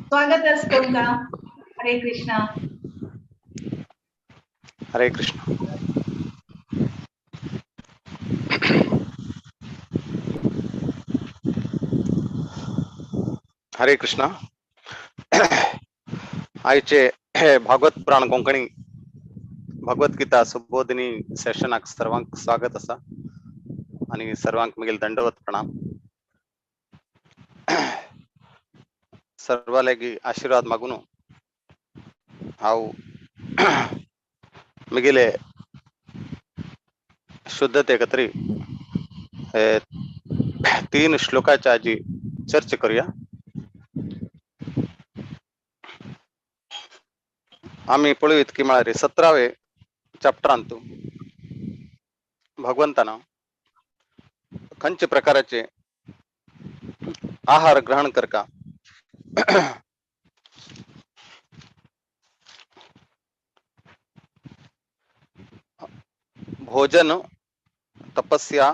स्वागत आसा तुमकां. हरे कृष्णा. हरे कृष्ण. हरे कृष्णा. आयचे भागवत पुराण कोंकणी भगवद्गीता सुबोधिनी सेशनाक सर्वांक स्वागत आसा आनी सर्वांक मागीर दंडवत प्रणाम. सर्वा लागी आशीर्वाद मागून हांव म्हगेले शुद्धते खातीर हे तीन श्लोकाच्या आजी चर्चा करूया. आमी पळयत की म्हळ्यार 17वे चॅप्टरांत भगवंतान खंयचे प्रकाराचे आहार ग्रहण करका भोजन, तपस्या,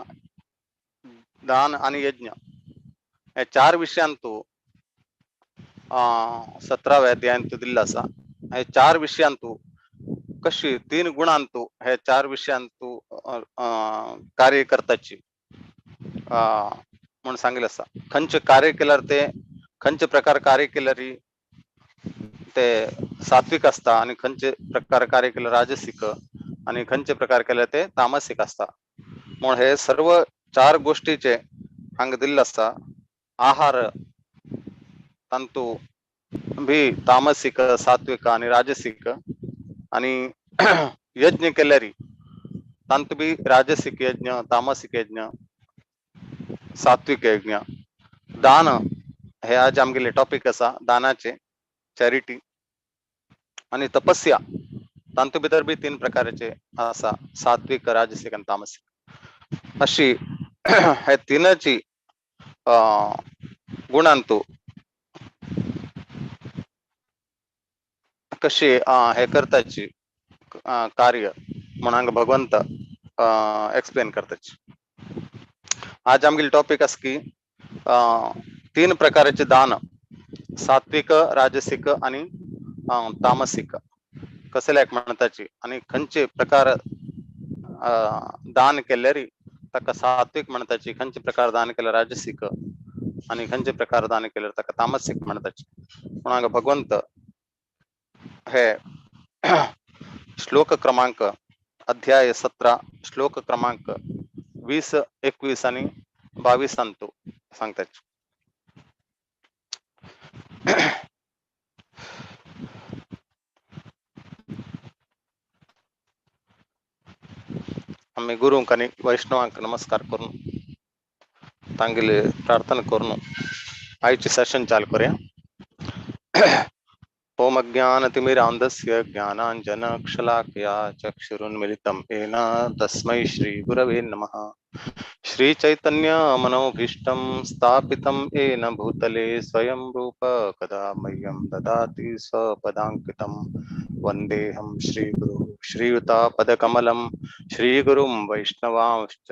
दान आणि यज्ञ हे चार विषयांतू 17व्या अध्यायांतू दिल्लो आसा. हे चार विषयांतू कशी तीन गुणांतू हे चार विषयांतू कार्य करताची म्हणून सांगितलं आसा. खंयचे कार्य केल्यार ते खंयचे प्रकार कार्य केल्यार ते सात्विक आसता आणि खंयचे प्रकार कार्य केल्यार राजसिक आणि खंयचे प्रकार केल्यार ते तामसिक आसता. म्हणून हे सर्व चार गोष्टीचे हांगा दिल्ले आसा. आहार तांतू भी तामसिक, सात्विक आणि राजसिक, आणि यज्ञ केल्यारी तांतू बी राजसिक यज्ञ, तामसिक यज्ञ, सात्विक यज्ञ. दान हे आज आमगेले टॉपिक आसा, दानाचे, चॅरिटी. आणि तपस्या तांतू भितर बी तीन प्रकारचे आसा, सात्विक, राजसिक आणि तामसिक. अशी हे तीनची गुणांतू कशी हे करताची कार्य म्हणून भगवंत एक्सप्लेन करताची. आज आमगेले टॉपिक आसा की तीन प्रकारचे दान, सात्विक, राजसिक आणि तामसिक कसल्याक म्हणताची आणि खंयचे प्रकार दान केल्यारी ताका सात्विक म्हणताची, खंयचे प्रकार दान केल्यार राजसिक आणि खंयचे प्रकार दान केल्यार ताका तामसिक म्हणताची. म्हणून भगवंत हे श्लोक क्रमांक अध्याय 17 श्लोक क्रमांक 20, 21 आणि 22 सांगतो सांगतात. आम्ही गुरूंक आणि वैष्णवांक नमस्कार करून तांगेले प्रार्थना करून आयचे सेशन चालू करूया. ओम अज्ञानतिमिरान्धस्य ज्ञानाञ्जनशलाकया चक्षुरुन्मिलितं येन तस्मै श्रीगुरवे नमः. श्रीचैतन्यमनोभीष्टं स्थापितं येन भूतले स्वयं रूप कदा मह्यं ददाति स्वपदाङ्कितं. वन्देऽहं श्रीगुरुः श्रीयुतापदकमलं श्रीगुरुं वैष्णवांश्च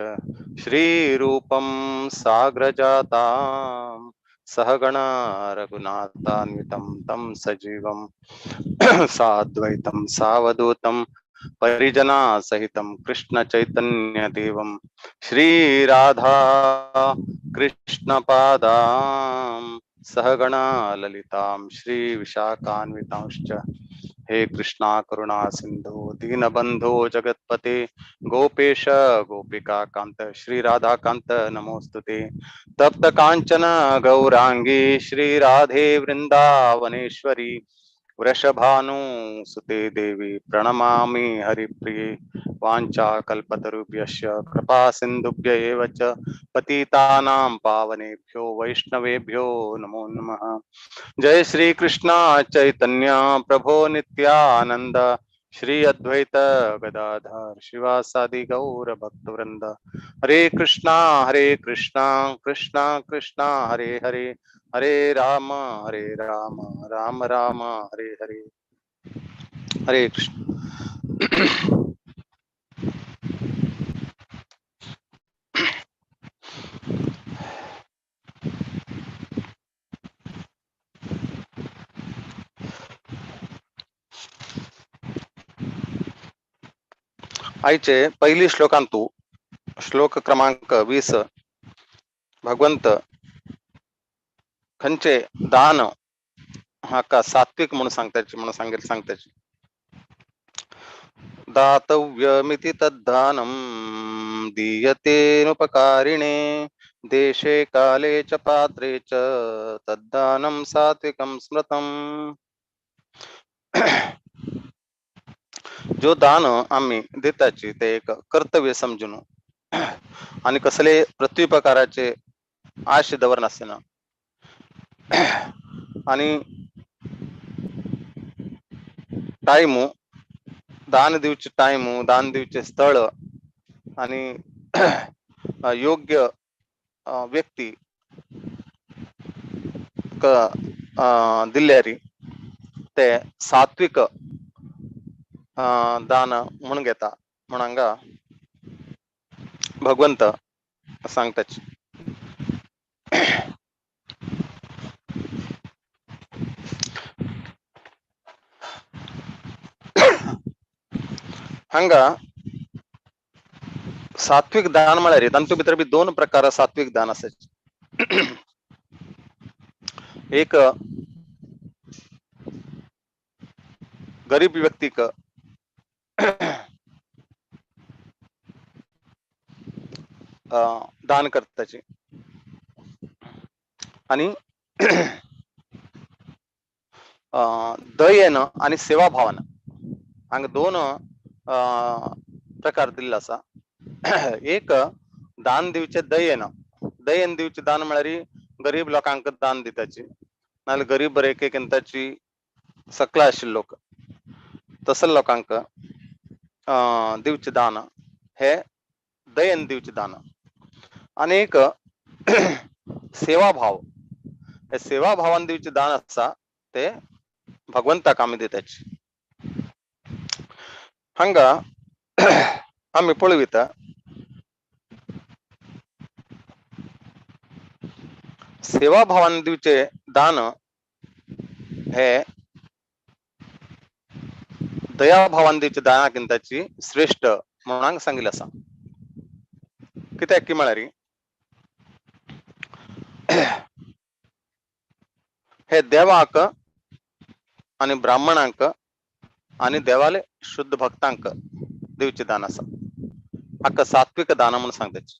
श्रीरूपं साग्रजातां सहगणा रघुनाथान्वितं तं सजीवं साद्वैतं सावधूतं परिजना सहितं कृष्ण चैतन्य देवं श्री राधा कृष्ण पादां सहगणा ललितां श्री विशाखान्वितांश्च. हे कृष्णा करुणा सिंधु दीनबंधो जगत्पते गोपेश गोपिका कांत श्री राधा कांत नमोस्तुते. तप्त कांचन गौरांगी श्री राधे वृंदावनेश्वरी वृषभानु सुते देवी प्रणमामि हरिप्रिये. वाञ्छा कल्पतरुभ्यश्च कृपा सिन्धुभ्य एव च पतितानां पावनेभ्यो वैष्णवेभ्यो नमो नमः. जय श्री कृष्ण चैतन्य प्रभो नित्यानंद श्री अद्वैत गदाधर शिवासादि गौर भक्तवृंद. हरे कृष्णा कृष्णा कृष्णा हरे हरे, हरे राम राम राम हरे हरे. हरे कृष्ण. आयचे पहिली श्लोकांतू श्लोक क्रमांक 20 भगवंत खंचे दान हाका सात्विक म्हणून सांगताची म्हणून सांगताची. दातव्यमिति तद्दानं दीयतेनुपकारिणे देशे काले च पात्रे च तद्दानं सात्विकं स्मृतम्. जो दान आम्ही देताची ते एक कर्तव्य समजून आणि कसले प्रत्युपकाराचे आश दवर नसताना आणि टाइमू दान दिवचे टाइमू दान दिवचे स्थळ आणि योग्य व्यक्ती दिल्यारी ते सात्विक दान म्हणून घेता म्हणून हांगा भगवंत सांगताच. हांगा सात्विक दान म्हळ्यार तांतू भितर बी दोन प्रकार सात्विक दान आसाचे. एक गरीब व्यक्तीक दान करताचे आणि दयेन आणि सेवाभावान हांगा दोन प्रकार दिल्लो आसा. एक दान दिवचे दयेन, दयेन दिवचे दान म्हळ्यार गरीब लोकांक दान दिताची नाल्यार गरीब रेखेक ताची सकला आशिल्ले लोक तसले लोकांक दिवचे दान हे दयेन दिवचे दान. आनी एक सेवाभाव, हे सेवाभावान दिवचे दान आसा ते भगवंताक आमी दिताची. हांगा आमी पळयता सेवाभावान दिवचे दान हे दयाभावान दिवचे दानाकिंताची श्रेष्ठ म्हणून सांगिल्लें आसा. कित्याक की म्हळ्यार हे देवाक आनी ब्राह्मणांक आनी देवाले शुद्ध भक्तांक दिवचे दान आसा. हाका सात्विक दान म्हणून सांगताची.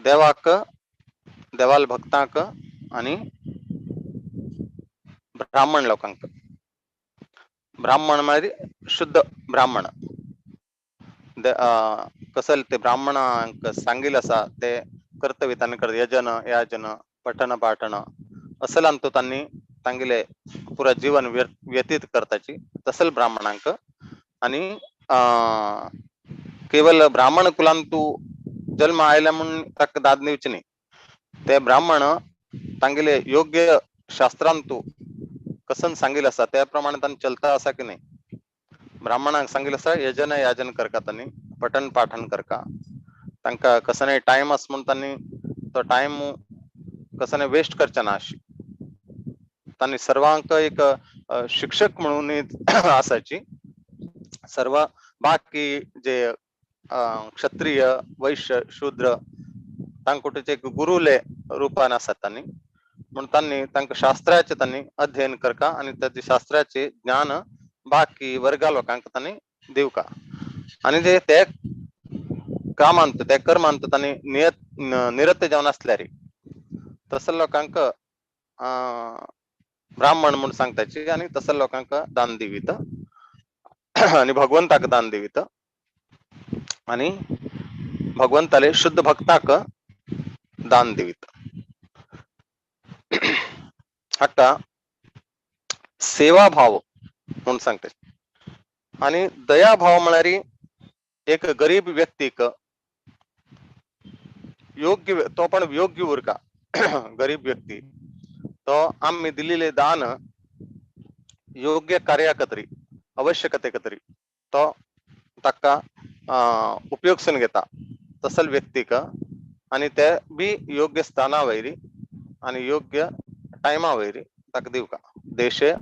देवाक, देवाल भक्तांक आनी ब्राह्मण लोकांक. ब्राह्मण म्हळ्यार शुद्ध ब्राह्मण कसले ते ब्राह्मणांक सांगिल्लें आसा ते कर्तव्य तांणी करता, यजन याजन पठन पाठन असल्यान तो तांणी तांगेले पुरा जीवन व्यतीत करताची तसल ब्राह्मणांक. आनी केवल ब्राह्मण कुलान तू जन्म आयला म्हणून ताका दाद दिवचे न्ही, ते ब्राह्मण तांगेले योग्य शास्त्रान तू कसन सांगिल्लें आसा त्या प्रमाणे तांणी चलता आसा की न्ही. ब्राह्मणांक सांगिल्लें आसा यजन याजन करका तांणी पठन पाठन करका, तांकां कसनाय टायम आसा म्हूण तांणी तो टायम कसनाय वेस्ट करचे ना अशी तांणी सर्वांक एक शिक्षक म्हणून आसाची. सर्व बाकी जे क्षत्रिय वैश्य शूद्र तांकां एक गुरुले रूपान आसात तांणी, म्हूण तांणी तांकां शास्त्राचें तांणी अध्ययन करका आनी ताचे शास्त्राचें ज्ञान बाकी वर्गा लोकांक तांणी दिवका. आनी जे ते कामांत ते कर्मांत तांणी निरत जावन आसल्यार तसल्या लोकांक ब्राह्मण म्हूण सांगताची आनी तसल्या लोकांक दान दिवीत आनी भगवंताक दान दिवीत आनी भगवंताले शुद्ध भक्ताक दान दिवीत. हाका सेवाभाव म्हूण सांगता. आनी दयाभाव म्हळ्यार एक गरीब व्यक्तीक योग्य तो पण योग्य उरका गरीब व्यक्ती तो आम्ही दिलेले दान योग्य कार्याकतरी आवश्यकतेकतरी तो ताका उपयोगसून घेता तसल व्यक्तीक आनी ते बी योग्य स्थाना वयरी आनी योग्य टायमा वयरी ताका दिवका. देशे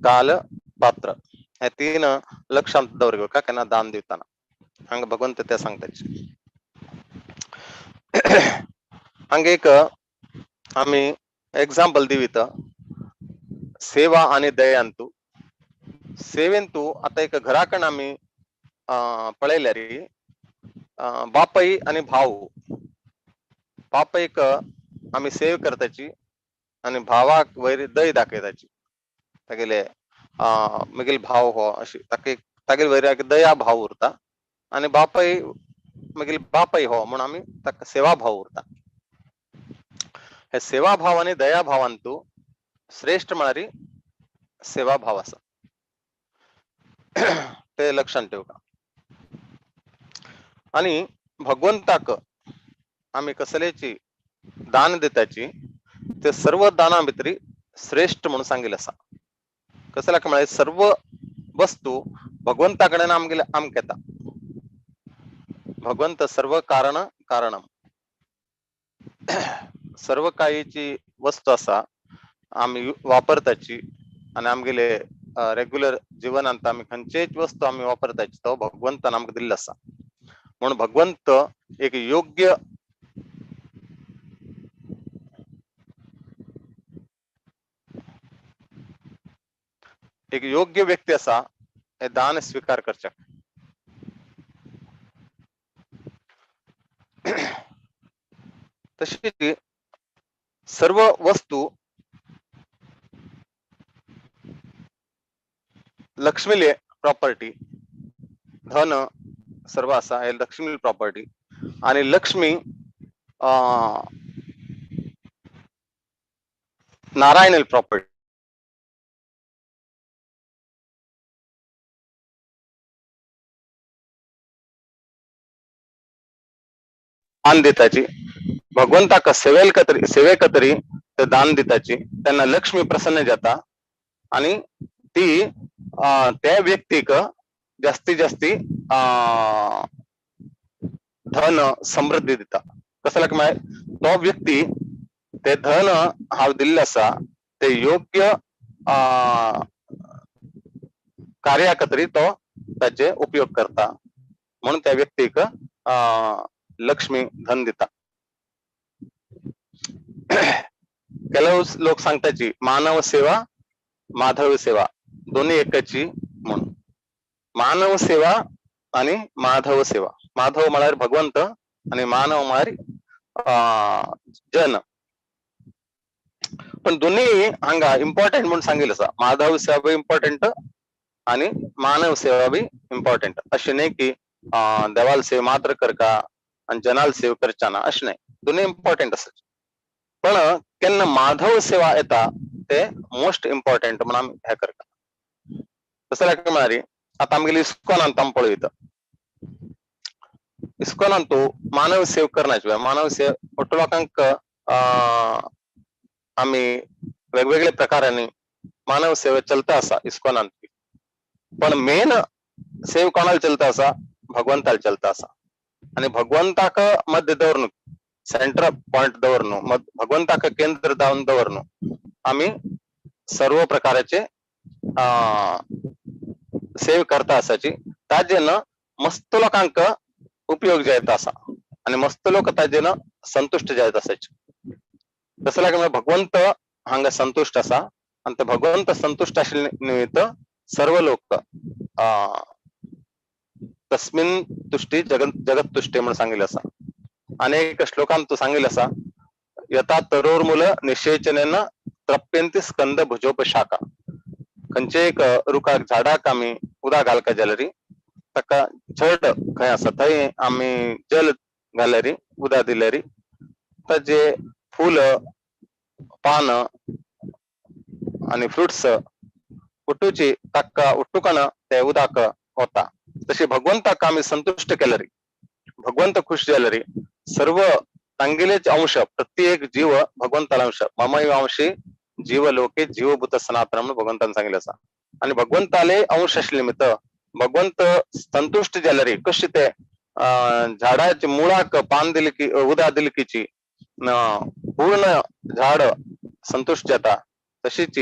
काल पात्र हे तीन लक्षांत दवरका केन्ना दान दिवताना. हांगा भगवंत ते सांगताची. हांगा एक आमी एग्जाम्पल दिवीत सेवा आनी दयांतू. सेवेंतू आतां एक घराकण आमी पळयल्यार बापय आनी भाव. बापयक आमी सेव करताची आनी भावाक वयर दय दाखयताची. तागेले मागीर भाव हो अशी ताका तागेले वयर दया भाव उरता आनी बापय मागीर बापय हो म्हूण आमी ताका सेवा भाव उरता. हे सेवा भाव आनी दया भावांतू श्रेश्ठ म्हळ्यार सेवा भाव आसा, ते लक्षांत ठेवका. आनी भगवंताक आमी कसलेची दान दिताची ते सर्व दाना भितरी श्रेश्ठ म्हणून सांगिल्लें आसा. कसल्याक म्हळ्यार सर्व वस्तू भगवंता कडेन आमगेले आमकां येता. भगवंत सर्व कारण कारणम, सर्व कायची वस्तू आसा आमी वापरताची आनी आमगेले रेग्युलर जिवनांत आमी खंयचेच वस्तू आमी वापरताची तो भगवंतान आमकां दिल्लो आसा. म्हणून भगवंत एक योग्य एक योग्य व्यक्ती आसा हे दान स्वीकार करच्याक. तशी सर्व वस्तू लक्ष्मीले प्रॉपर्टी, धन सर्व आसा हे लक्ष्मी प्रॉपर्टी. आनी लक्ष्मी नारायण प्रॉपर्टी. दान दिताची भगवंताक सेवेल कतरी सेवे कतरी ते दान दिताची तेन्ना लक्ष्मी प्रसन्न जाता आनी ती त्या व्यक्तीक जास्ती जास्ती धन समृद्धी दिता. कसल्याक म्हळ्यार तो व्यक्ती ते धन हांव दिल्लें आसा ते योग्य कार्या खातीर तो ताचे उपयोग करता म्हणून त्या व्यक्तीक लक्ष्मी धन दिता. ಕೆಲವು लोक सांगताची मानव सेवा माधव सेवा दोन्ही एकाची म्हणून. मानव सेवा आणि माधव सेवा, माधव म्हळ्यार भगवंत आणि मानव म्हळ्यार जन. पण दोन्ही हांगा इम्पॉर्टंट म्हणून सांगितलं आसा. माधव सेवा बी इम्पॉर्टंट आणि मानव सेवा बी इम्पॉर्टंट. अशें न्ही की देवाल सेवा मात्र करका आणि जनाल सेवा करच्या ना, अशें न्ही, दोन्ही इम्पॉर्टंट आसा. पण केन्ना माधव सेवा येता ते मोस्ट इम्पॉर्टंट म्हणून आमी हें करता. तशें जाल्यार म्हळ्यार आतां आमगेली इस्कॉनांत आमी पळयता, इस्कॉनांत तूं मानव सेवा करना, मानव सेवा ഒट्टू लोकांक आमी वेगवेगळे प्रकारांनी मानव सेवा चलता आसा इस्कॉनांत. पण मेन सेव कोणाला चलता आसा? भगवंताला चलता आसा. आनी भगवंताक मध्य दवरून, सेंटर पॉइंट दवरून, भगवंताक केंद्र जावन दवरून आमी सर्व प्रकाराचे सेव करता आसाची. ताजेन मस्त लोकांक उपयोग जायत आसा आनी मस्त लोक ताजेन संतुश्ट जायत आसाचे. तशें जाल्यार भगवंत हांगा संतुश्ट आसा आनी ते भगवंत संतुश्ट आशिल्ले निमित्त सर्व लोक तस्मिन तुष्टी जगत जगत तुष्टी म्हणून सांगितलं आसा. अनेक श्लोकांत तू सांगितलं आसा, यथा तरोर्मूल निषेचनेन त्रप्यंती स्कंद भुजोपशाखा. खंयचे एक रुखाक झाडाक आमी उदक घालका जाल्यार ताका झड खंय आसा थंय आमी जल घाल्यार उदक दिल्यार ताजे फूल पान आनी फ्रुट्स उठूची ताका उठुकन ते उदक वता. तशी भगवंताक आमी संतुश्ट केल्यार, भगवंत खुश जाल्यार सर्व तांगेलेच अंश, प्रत्येक जीव भगवंताला अंश, ममैव अंशी जीव लोके जीवभूत सनातन म्हणून भगवंतान सांगितलं आसा. आनी भगवंताले अंश आशिल्ले निमित्त भगवंत संतुश्ट जाल्यार कशें ते झाडाचे मुळाक पान दिली की उदक दिली कीची पूर्ण झाड संतुश्ट जाता, तशीच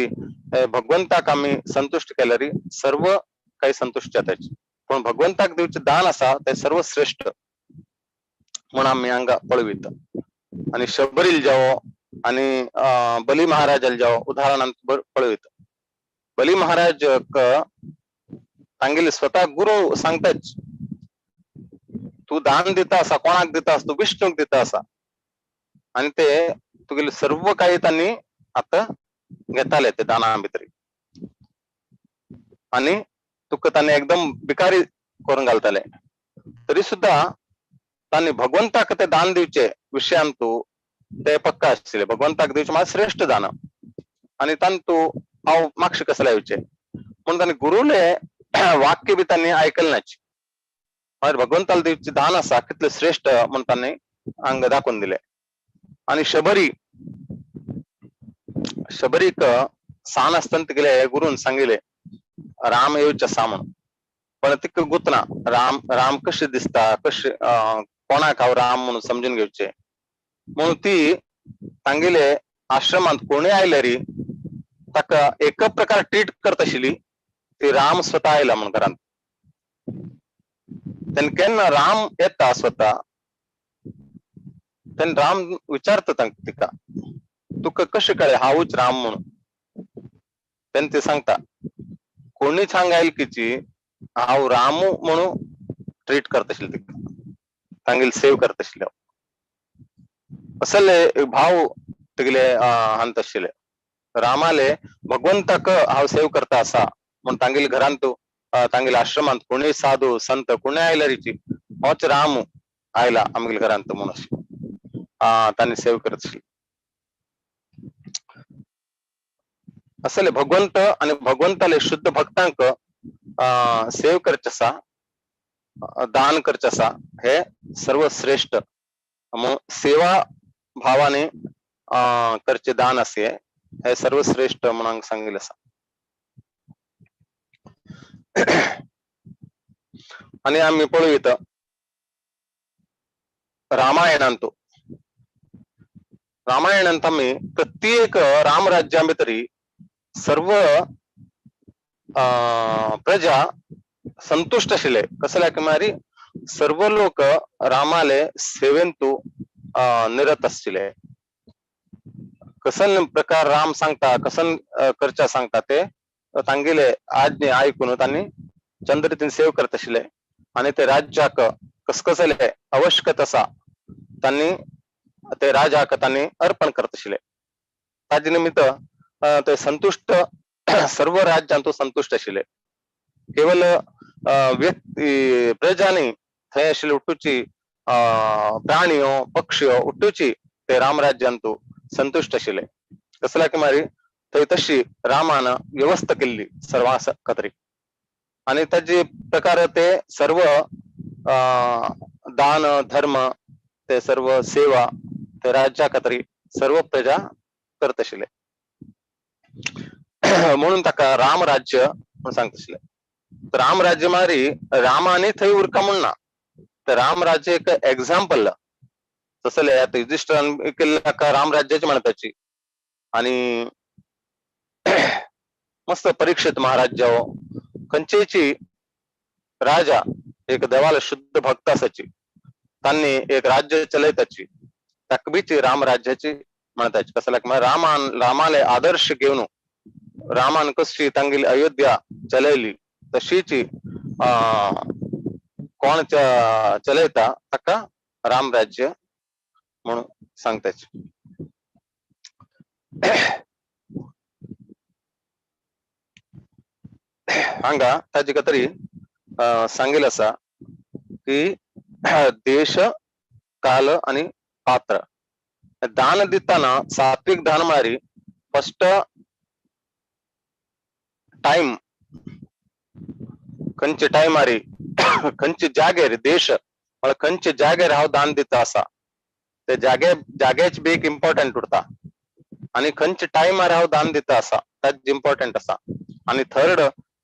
भगवंताक आमी संतुश्ट केल्यार सर्व काही संतुश्ट जाताची. पण भगवंताक दिवचे दान आसा ते सर्वश्रेष्ठ म्हण आमी हांगा पळयता. आनी शबरील जावो आनी बली महाराजाल जावो उदाहरणान पळयता. बली महाराज तांगेले स्वतः गुरु सांगताच, तू दान दिता आसा, कोणाक दिता आसा, तू विष्णूक दिता आसा, आनी ते तुगेले सर्व काही तांणी आतां घेताले ते दाना भितर, आनी तुका तांणी एकदम भिकारी करून घालताले. तरी सुद्धा तांणी भगवंताक ते दान दिवचे विशयान तू ते पक्का आशिल्ले, भगवंताक दिवचे मात श्रेष्ठ दान, आनी तांतू हांव मागशे कसले येवचे म्हणून तांणी गुरुले वाक्य बी तांणी आयकले नाची. मागीर भगवंताला दिवचे दान आसा कितले श्रेष्ठ म्हण तांणी हांगा दाखोवन दिले. आनी शबरी, शबरीक सान आसतना तिगेले गुरून सांगिले राम येवचे आसा म्हणून, पण तिका गुतना राम राम कशें दिसता, कशें कोणाक हांव राम म्हणून समजून घेवचे म्हणून ती तांगेले आश्रमांत कोणूय आयल्यारी ताका एक प्रकार ट्रीट करता आशिल्ली, ती राम स्वता आयला म्हणून घरांत. तेन्ना केन्ना राम येता स्वता तेन्ना राम विचारता तांकां तिका, तुका कशें कळ्ळें हांवूच राम म्हणून? तेन्ना ती सांगता, कोणीच हांगा आयल किची हांव रामू म्हणून ट्रीट करता आशिल्ली तिका, तांगेली सेव करता आशिल्ले. असले भाव तिगेले हांत आशिल्ले, रामाले भगवंताक हांव सेव करता आसा म्हण तांगेले घरांत तांगेले आश्रमांत कोणूय साधू संत कोणूय आयल्यारीची होच राम आयला आमगेले घरांत म्हणून अशें तांणी सेव करत आशिल्ली. असले भगवंत आनी भगवंताले शुद्ध भक्तांक सेव करचे आसा, दान करचे आसा, हे सर्वश्रेष्ठ म्हणून सेवा भावाने करचे दान असे हे सर्वश्रेष्ठ म्हणून सांगितले आसा. आनी आमी पळयता रामायणांत, रामायणांत आमी प्रत्येक रामराज्या भितरी सर्व प्रजा संतुष्ट आशिल्ले. कसल्या म्हळ्यार सर्व लोक रामाले सेवेंतू निरत आशिल्ले. कसन प्रकार राम सांगता, कसन करच्या सांगता ते तांगेले आज्ञे आयकून तांणी चंद्रतीन सेव करत आशिल्ले. आनी ते राज्याक कसकसले आवश्यकता आसा तांणी ते राजाक तांणी अर्पण करत आशिल्ले. ताजे निमित्त ते संतुष्ट सर्व राज्यांतू संतुष्ट आशिल्ले. केवल व्यक्ती प्रजा न्ही, थंय आशिल्ले उट्टूची प्राणियो पक्षियो उट्टूची ते रामराज्यांतू संतुष्ट आशिल्ले. कसल्या की मारी थंय तशी रामान व्यवस्था केल्ली सर्वां खातीर, आनी ताजे प्रकार ते सर्व दान धर्म ते सर्व सेवा ते राज्या खातीर सर्व प्रजा करत आशिल्ले. म्हणून ताका रामराज्य म्हणून सांगता आशिल्ले. रामराज्य मारी रामाने थंय उरका म्हण ना, तर रामराज्य एक एग्जाम्पल तसले आतां युधिष्ठिरान केल्लें ताका रामराज्याची म्हणटाची. आनी मस्त परीक्षित महाराज जावो खंयचेची राजा एक देवाला शुद्ध भक्त आसाची, तांणी एक राज्य चलयताची, ताका बीची रामराज्याची म्हणटाची. कसल्याक रामान रामाले आदर्श घेवन रामान कशी तांगेली अयोध्या चलयली तशीची कोण चलयता ताका रामराज्य म्हणून सांगताची. हांगा ताजे खातीर सांगेल आसा की देश काल आनी पात्र. दान दिताना सात्विक दान म्हळ्यार फस्ट टायम, खंयचे टायमारी खंयचे जागेर, देश म्हळ्यार खंयचे जागेर हांव दान दिता आसा ते जागे जागेच बी एक इम्पॉर्टंट उरता, आनी खंयचे टायमार हांव दान दिता आसा ताच इम्पॉर्टंट आसा, आनी थर्ड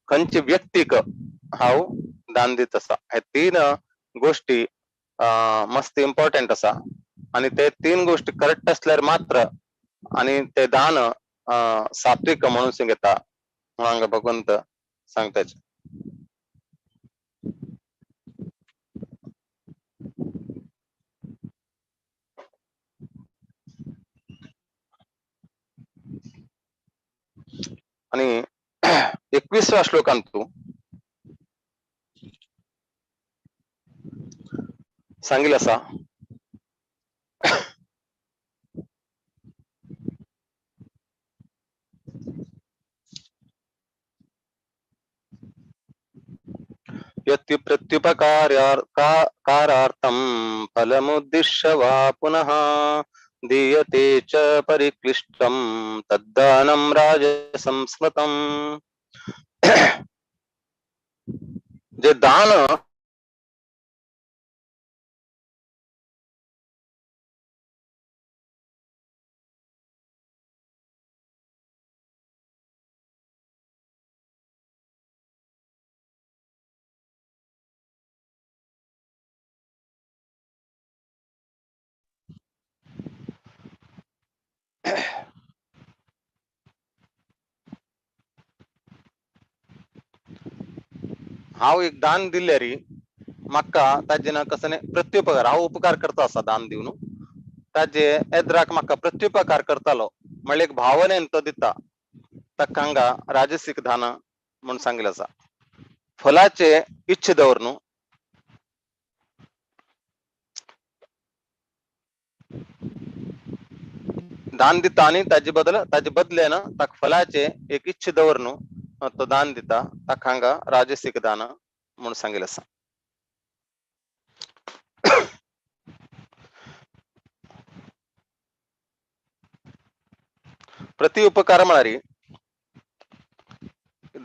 खंयचे व्यक्तीक हांव दान दित आसा. हे तीन गोष्टी मस्त इम्पॉर्टंट आसा, आनी ते तीन गोष्टी करेक्ट आसल्यार मात्र आनी ते दान सात्विक म्हणून सांगता म्हणून हांगा भगवंत सांगताच. आणि 21व्या श्लोकांत तू सांगेल असा यत् प्रत्युपकारार्थं फलमुद्दिश्य वा पुनः दीयते च परिक्लिष्टं तद्दानं राजसंस्मृतम्. जे दान हांव एक दान दिल्यार म्हाका ताजे ना कसं प्रत्युपकार, हांव उपकार करता आसा दान दिवन, ताजे एद्राक म्हाका प्रत्युपकार करतालो म्हणल्यार एक भावनेन तो दिता, ताका हांगा राजसीक दान म्हूण सांगिल्लें आसा. फलाचे इच्छे दवर न्हू, दान दिता आनी ताजे बदल ताजे बदल्यान ताका फलाचे एक इच्छे दवर न्हू तो दान दिता, ताका हांगा राजसीक दान म्हूण सांगिल्लें आसा. प्रति उपकार म्हळ्यार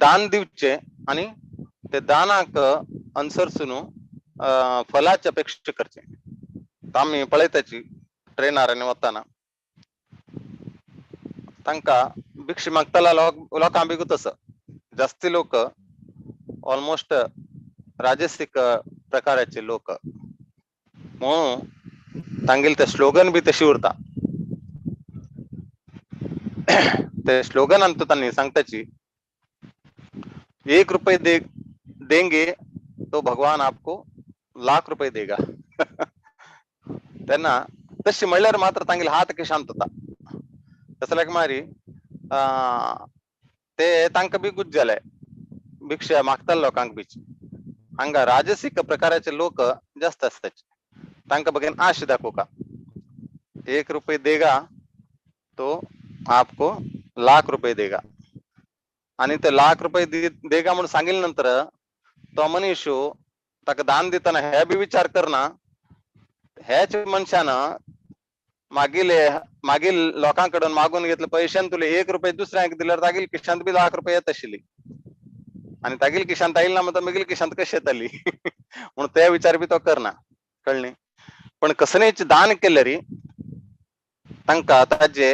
दान दिवचे आनी ते दानाक अनुसरसून फलाची अपेक्षा करचे. आमी पळयताची ट्रेनार आनी वताना तांकां भिक्षा मागतल्या लोकांक बी तसो जास्ती लोक ऑलमोस्ट राजसीक प्रकाराचे लोक म्हणून तांगेले ते स्लोगन बी तशी उरता. ते स्लोगनान तो तांणी सांगताची 1 रुपये देंगे तो भगवान आपको लाख रुपये देगा. तेन्ना तशी म्हणल्यार मात्र तांगेले हात शांत जाता. तसल्याक मारी ते तांकां बी गुज जाले भिक्षा मागता लोकांक बीच. हांगा राजसीक प्रकाराचे लोक जास्त आसताचे, तांकां बगेन आश दाखोवका 1 रुपये देगा तो आपको लाख रुपये देगा. आनी ते लाख रुपये देगा म्हणून सांगितले नंतर तो मनीस ताका दान दितना हे बी विचार करना, हेच मनशान मागील मागील लोकां कडून मागून घेतले पैशान तुले 1 रुपये दुसऱ्यांक दिल्यार तागेल खिशांत बी लाख रुपये येत आशिल्ली आनी तागेल खिशांत आयली ना म्हणटा मागील खिशांत कशें येतली म्हणून ते विचार बी तो करना. कळ्ळें? पण कसलेच दान केल्यार तांकां ताजे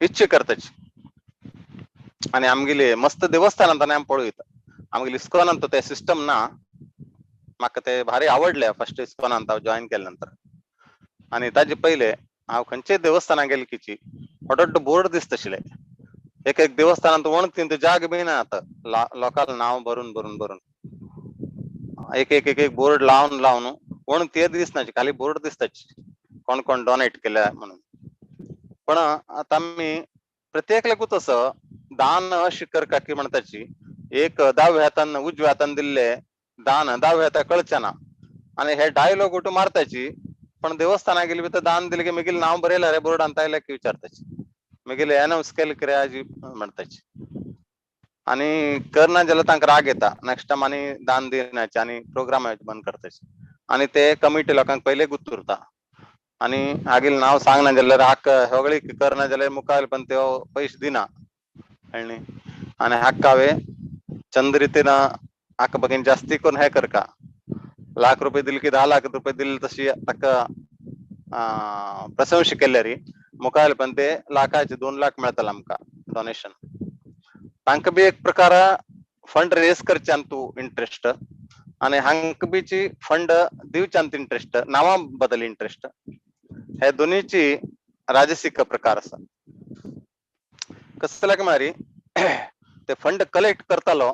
इच्छा करताची. आनी आमगेले मस्त देवस्थानांत आमी पळयता आमगेले इस्कॉनांत ते सिस्टम ना, म्हाका ते भारी आवडले फर्स्ट इस्कॉनांत हांव जॉईन केले नंतर. आनी ताजे पयले हांव खंयच्याय देवस्थानाक गेले की व्हड बोर्ड दिसता आशिल्ले, एक एक देवस्थानांत वणतीन जाग बी ना आतां लोकांक नांव भरून भरून भरून एक एक एक एक बोर्ड लावन लावन वणतीय दिसनाची, खाली बोर्ड दिसताची कोण कोण डोनेट केल्या म्हणून. पण आतां आमी प्रत्येकल्याकूच असो दान अशें करका की म्हणटाची एक दाव्या हातान उजव्या हातान दिल्ले दान दाव्या हाताक कळचें ना आनी हे डायलॉग उठून मारताची. पण देवस्थानाक गेली तर दान दिले की मागीर नांव बरयलां रे बोर्डान तायल्या की विचारताची, मागीर अनावन्स केलें कितें आजी म्हणटाची. आनी करना जाल्यार तांकां राग येता नेक्स्ट टायम आनी दान दिनाचे आनी प्रोग्राम बंद करताची. आनी ते कमिटी लोकांक पयले गुत्त उरता आनी हागेलें नांव सांगना जाल्यार हाक सगळी करना जाल्यार मुखार पण त्यो पयशे दिना. कळ्ळें? आनी हाका हांवें चंद रितीन हाका बगेन जास्ती करून हे करका लाख रुपये दिले की 10 लाख रुपये दिले तशी ताका प्रशंसा केल्यार मुखार पण ते लाखाचे 2 लाख मेळतले आमकां डोनेशन. तांकां बी एक प्रकार फंड रेस करच्यान तूं इंट्रस्ट आनी हांकां बीची फंड दिवच्यान इंट्रस्ट नांवां बदल इंट्रस्ट, हे दोनीची राजसीक प्रकार आसा. कसल्याक मारी ते फंड कलेक्ट करतालो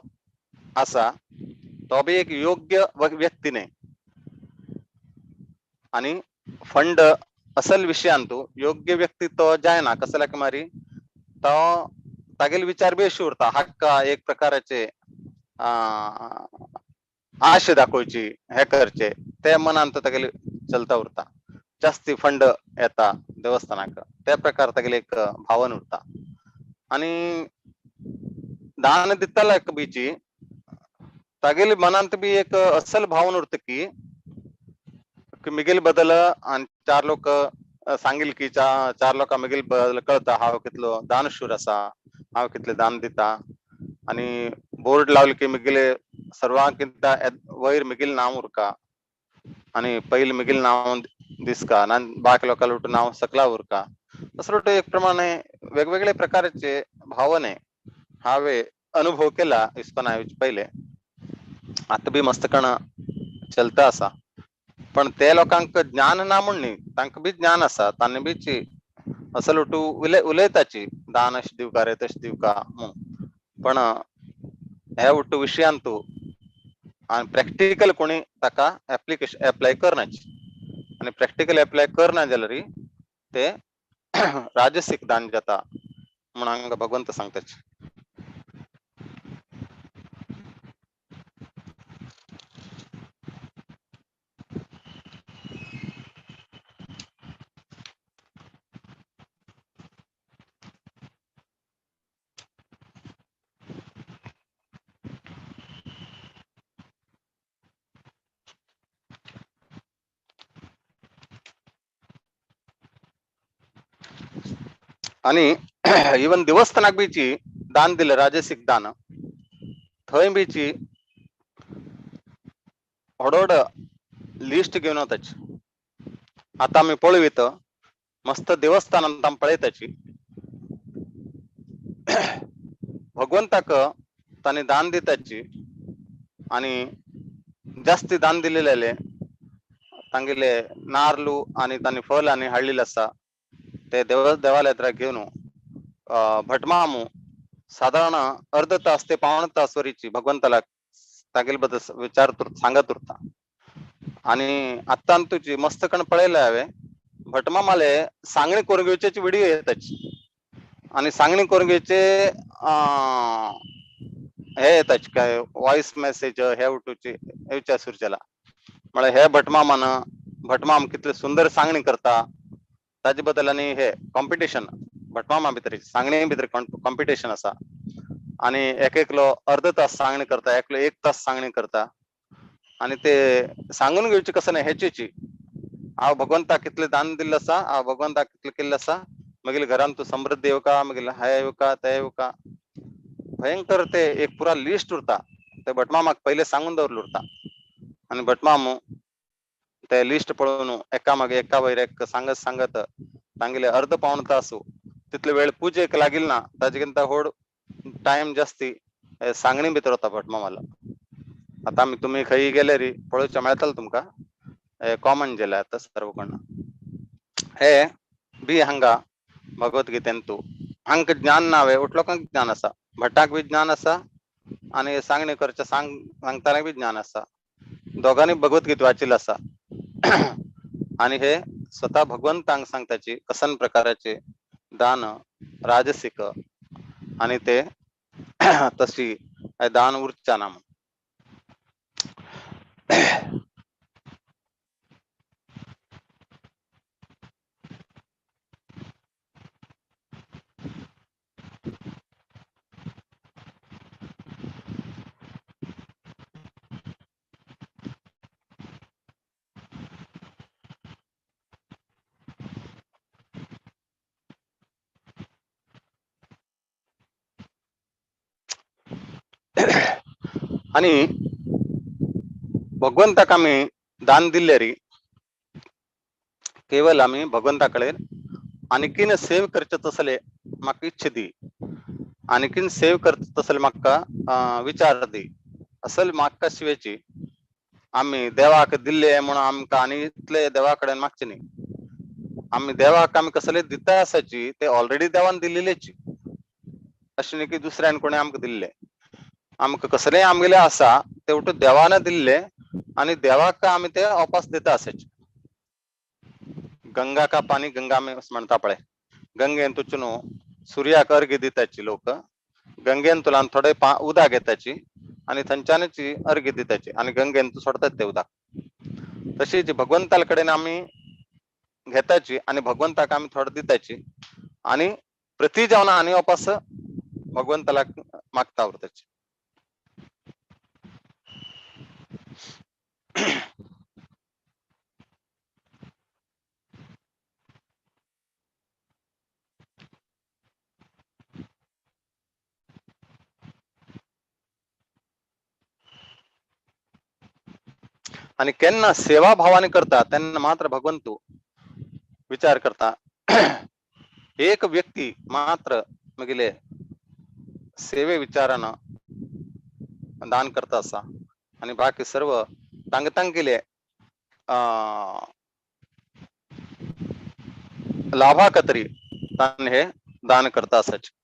आसा तो बी एक योग्य व्यक्ती न्हय आनी फंड असल विशयान तूं योग्य व्यक्ती तो जायना. कसल्याक मारी तो तागेले विचार बी अशी उरता, हाका एक प्रकाराचे आशे दाखोवची हे करचे ते मनान तागेले चलता उरता. जास्ती फंड येता देवस्थानाक त्या प्रकार तागेले एक भावन उरता. आनी दान दितला बीची तागेले मनांत बी एक असल भावन उरता की मिगेल बदल आनी चार लोक सांगील की चार लोकां मिगेल बदल कळता हांव कितलो दानशूर आसा, हांव कितले दान दिता. आनी बोर्ड लावले की मिगेले सर्वांकिंत वयर मिगेल नांव उरका आनी पयलीं मिगेल नांव दिसका ना बाकी लोकां उठ नांव सकला उरका. असो एक प्रमाणे वेगवेगळे प्रकारचे भावने हांवें अनुभव केला इस्कॉना येवचे पयले. आतां बी मस्तकण चलता आसा, पण ते लोकांक ज्ञान ना म्हूण न्ही, तांकां बी ज्ञान आसा, तांणी बीची असल उठू उलयताची दान अशें दिवका रे तशें दिवका म्हूण, पण हे उठू विशयान तूं आनी प्रॅक्टिकल कोणी ताका एप्लिकेशन एप्लाय करनाची, आनी प्रॅक्टिकल एप्लाय करना जाल्यार ते राजसीक दान जाता म्हूण हांगा भगवंत सांगताची. आणि इवन देवस्थानाक बीची दान दिलं राजसिक दान, थंय बीची व्हड लिस्ट घेवन वताची. आतां आमी पळयत मस्त देवस्थानांत आमी पळयताची भगवंताक तांणी दान दिताची आनी जास्ती दान दिलेले तांगेले नार्लू आनी तांणी फल आनी हाडलेले आसा ते देवालयात घेवन भटमामू साधारण अर्ध तास ते पावण तास वरीची भगवंताला तागेले बद्दल विचार सांगत उरता. आनी आत्तां तुजी मस्तकण पळयले हांवें भटमामाले सांगणी करून घेवचे व्हिडिओ येताची आनी सांगणी करून घेवचे हे येताची काय वॉयस मेसेज हे उठूची येवच्या सुरचेला. म्हळ्यार हे भटमामान भटमाम कितले सुंदर सांगणी करता ताजे बद्दल आनी हे कॉम्पिटिशन भटमामा भितर सांगणे भितर कॉम्पिटिशन आसा. आनी एक एकलो अर्ध तास सांगणी करता, एकलो एक तास सांगणी करता आनी ते सांगून घेवचे कसं न्ही हेचेची हांव भगवंताक कितले दान दिल्लें आसा, हांव भगवंताक कितलें केल्लें आसा, मागीर घरान तूं समृद्धी येवका, मागीर हें येवका तें येवका, भयंकर ते एक पुरा लिस्ट उरता. ते भटमामाक पयले सांगून दवरलें उरता आनी भटमाम ते लिस्ट पळोवन एका मागीर एका वयर एक सांगत सांगत तांगेले अर्द पावण तास तितले वेळ पुजेक लागिल ना, ताजे किंता व्हड टायम जास्ती सांगणी भितर वता भटमामाला. आतां आमी तुमी खंय गेले री पळोवचें मेळटलें तुमकां, कॉमन जेले आतां सर्व कोण हे बी हांगा भगवद्गीतेन तूं हांकां ज्ञान ना वे उठ लोकांक ज्ञान आसा, भटाक बी ज्ञान आसा आनी सांगणी करचे सांगताना बी ज्ञान आसा, दोगांनी भगवद्गीता वाचिल्लें आसा. आनी हे स्वता भगवंतांक सांगताची कसन प्रकाराचे दान राजसिक आनी ते तशी दान उरच्या ना. आनी भगवंताक आमी दान दिल्ले री केवल आमी भगवंता कडेन आणखीन सेव करचे तसले म्हाका इच्छा दी, आणखीन सेव करता तसले म्हाका विचार दी, असल म्हाका शिवेची आमी देवाक दिल्ले म्हणून आमकां आनी इतले देवा कडेन मागचे न्ही. आमी देवाक आमी कसले दिता आसाची ते ऑलरेडी देवान दिल्लेची, अशें न्ही की दुसऱ्यान कोणें आमकां दिल्ले. आमकां कसलेय आमगेले आसा ते उठून देवान दिल्ले आनी देवाक आमी ते वापस दिता आसाचे. गंगा का पाणी गंगा में म्हणटा पळय, गंगेन तुचून सूर्याक अर्घ्य दिताची लोक, गंगेन तुलान थोडे उदक घेताची आणि थंच्यानची अर्घ्य दिताची आणि गंगेन तू सोडतात ते उदक. तशीच भगवंताकडे आम्ही घेताची आणि भगवंताक आम्ही थोडं दिताची आणि प्रति जाऊन आणि वापस भगवंताला मागता उरताची. आणि केन्ना सेवा भावाने करता त्यांना मात्र भगवंतू विचार करता. एक व्यक्ती मात्र मगिले सेवे विचारानं दान करता असा आणि बाकी सर्व तांग तांगिले लाभा कतरी तान हे दान करता असायचे.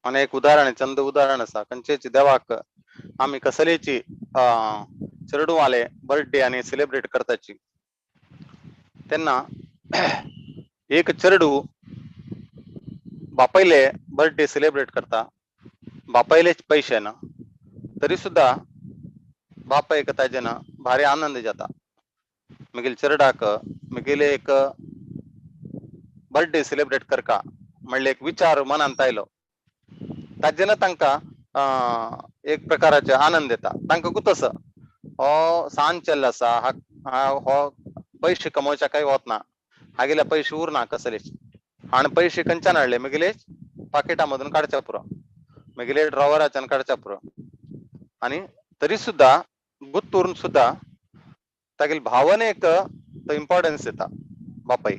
आणि एक उदाहरण, चंद उदाहरण असा खंयचेच देवाक आम्ही कसलेची चेडूवाले बर्थडे आणि सेलिब्रेट करताची त्यांना एक चेडू बापायले बर्थडे सेलिब्रेट करता, बापायलेच पैसे ना तरी सुद्धा बापायक ताजे ना भारी आनंद जाता. मगील चेरडाक मगेले एक बर्थडे सेलिब्रेट करका म्हणले एक विचार मनांत आयलो ताजे ना तांकां एक प्रकाराचे आनंद येता. तांकां गुतस हो सान चेल्लो आसा, हो पैसे कमोवच्या काय वत ना, हागेले पैसे उरना कसलेच आनी पैसे खंयच्यान हाडले मगेले पाकिटा मधून काडच्या पुरो, मगेले ड्रॉवराच्यान काडच्या पुरो. आनी तरी सुद्धा गुत्त उरून सुद्धा तागेले भावनेक तो इम्पॉर्टन्स येता. बापाय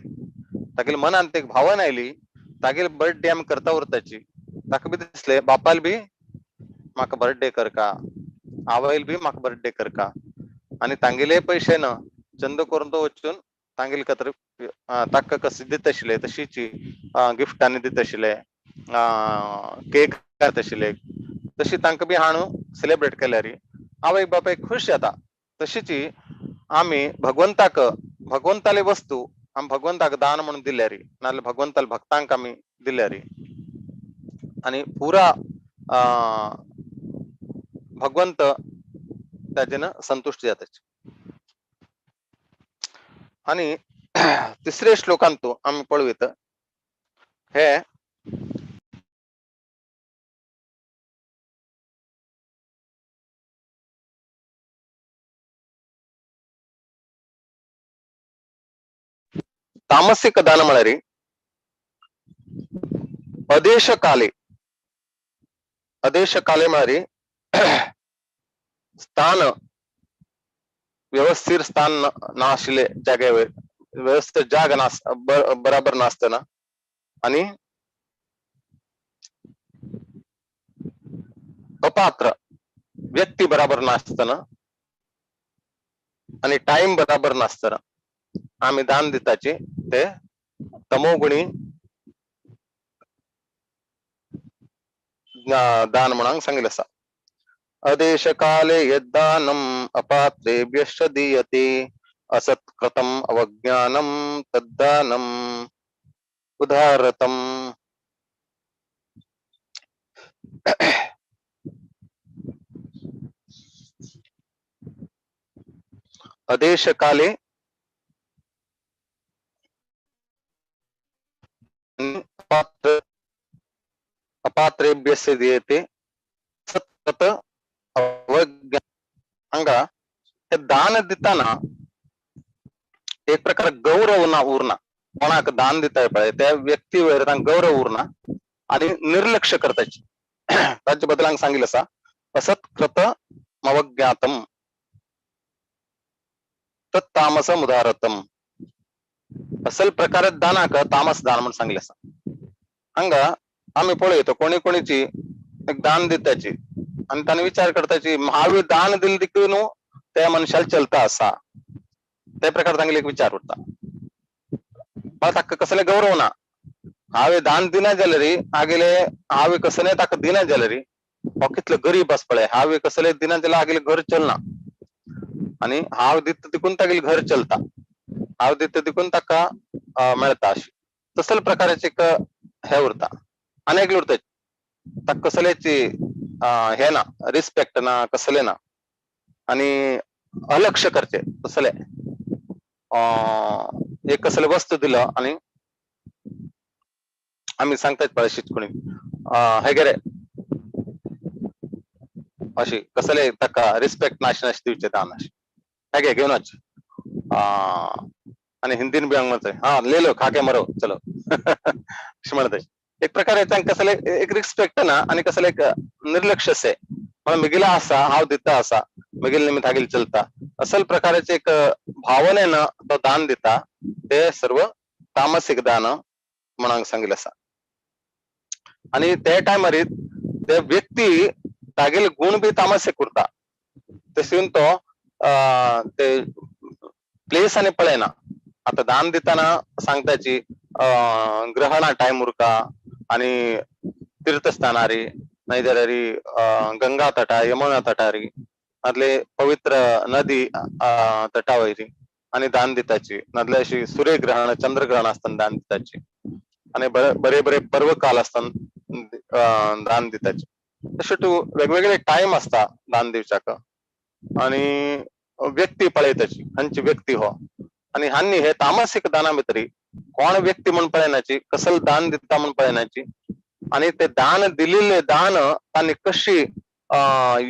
तागेले मनांत एक भावना आयली तागेले बर्थडे आमी करता उरताची, ताका बी दिसले बापायल बी म्हाका बर्थडे करका, आवयल बी म्हाका बर्थडे करका आनी तांगेले पैसे न चंद करून तो वचून तांगेले कतर ताका कशी दित आशिल्ले तशीची गिफ्ट आनी दित आशिल्ले, केक दित आशिल्ले, तशी तांकां बी हाणू सेलिब्रेट केल्यार आवय बापाय खुश जाता. तशीची आमी भगवंताक भगवंताले वस्तू आमी भगवंताक दान म्हणून दिल्यार नाजाल्यार भगवंताले भक्तांक आमी दिल्यार आनी पुरा भगवंत ताजेन संतुष्ट जाता. आनी तिसरे श्लोकांतू आमी पळयत हे तामसिक दान म्हळ्यार अदेश काले, अदेश काले म्हळ्यार स्थान व्यवस्थित स्थान नाशिल्ले जाग्यावर व्यवस्थित जाग नास बराबर नासतना आणि अपात्र व्यक्ती बराबर नासतना आणि टाइम बराबर नासतना आम्ही दान दिताचे ते तमोगुणी दान म्हणून सांगितलं आसा. अदेश काले यद्दानम अपात्रेभ्यश्च दीयते असत्कृतम अवज्ञानम तद्दानम उदाहरतम. अदेश काले अपात्रेभ्यश्च दीयते सत्कृत अवज्ञा. हांगा हे दान दिताना एक प्रकार गौरव ना उरना, कोणाक दान दिताय पळय त्या व्यक्ती वयर तांकां गौरव उरना आणि निर्लक्ष करताची. ताचे बद्दल हांगा सांगिल्लें आसा असत्कृत अवज्ञातम तत्तामसम उदारतम. असल प्रकारे दानाक तामस दान म्हणून सांगिल्लें आसा. हांगा आमी पळयता कोणी कोणीची एक दान दिताची आनी ताणें विचार करताची हांवें दान दिलें देखून न्हू त्या मनशाक चलता आसा, त्या प्रकार तांगेले एक विचार उरता. मला ताका कसले गौरव ना, हांवें दान दिना जाल्यार आगेले हांवें कसलें ताका दिना जाल्यार हो कितलो गरीब आसा पळय, हांवें कसलें दिना जाल्यार आगेलें घर चलना आनी हांव दिता तिकून तागेलें घर चलता, हांव दिता तिकून ताका मेळता अशी तसले प्रकाराचे एक हे उरता. आनी एकलें उरता ताका कसलेच हे ना, रिस्पेक्ट ना, कसलें ना आनी अलक्ष करचे तसले एक कसले वस्तू दिलो आनी आमी सांगतात पळय अशीच कोणी हे गेरे अशी कसले ताका रिस्पेक्ट नाश नाश दिवचे दान अशें हे घे घेवन वच आनी हिंदीन बी हांगा म्हणटा हा ले लो खाके मरो चलो अशें म्हणटा. एक प्रकारे तांकां कसले एक रिस्पेक्ट ना आनी कसले एक निर्लक्ष अशें म्हणून म्हगेलें आसा हांव दिता आसा म्हगेले निमित्त हागेले चलता असल प्रकाराचे एक भावनेन तो दान दिता ते सर्व तामसीक दान म्हणून सांगिल्लें आसा. आनी ते टायमार ते व्यक्ती तागेले गुण बी तामसीक उरता, तशें तो ते प्लेस आनी पळयना. आतां दान दितना सांगताची ग्रहणा टायम उरका आनी तीर्थस्थानारी नाही जाल्यार गंगा तटा यमुना तटारी नातले पवित्र नदी तटावयरी आनी दान दिताची, नातले अशी सूर्यग्रहण चंद्रग्रहण आसतना दान दिताची आनी बरे बरे पर्व काल आसतना दान दिताची. तशें तूं वेगवेगळे टायम आसता दान दिवच्याक आनी व्यक्ती पळयताची खंयची व्यक्ती हो आनी हांनी हे तामसीक दाना भितरी कोण व्यक्ती म्हूण पळयनाची, कसल दान दिता म्हूण पळयनाची आनी ते दान दिल्ले दान तांणी कशी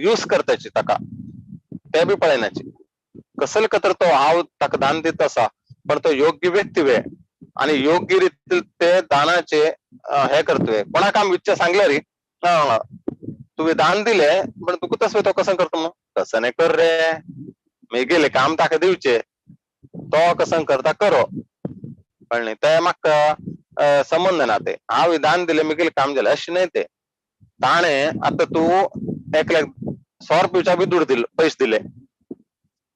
यूज करताची ताका ते बी पळयनाची. कसल कतर तो हांव ताका दान दिता आसा पण तो योग्य व्यक्ती वे आनी योग्य रितीन ते दानाचे हे करतवे. कोणाक आमी विच्चे सांगले री तुवें दान दिले पण तुका तसो तो कसं करता म्हणून कसं नाही कर रे मेगेले काम ताका दिवचे तो कसं करता करो कळ्ळें ते म्हाका संबंद ना ते हांव दान दिले मेगेले काम जालें अशें न्हय ते. ताणें आतां तूं एकल्याक 100 रुपयाच्या बी दुड दिले पयशे दिले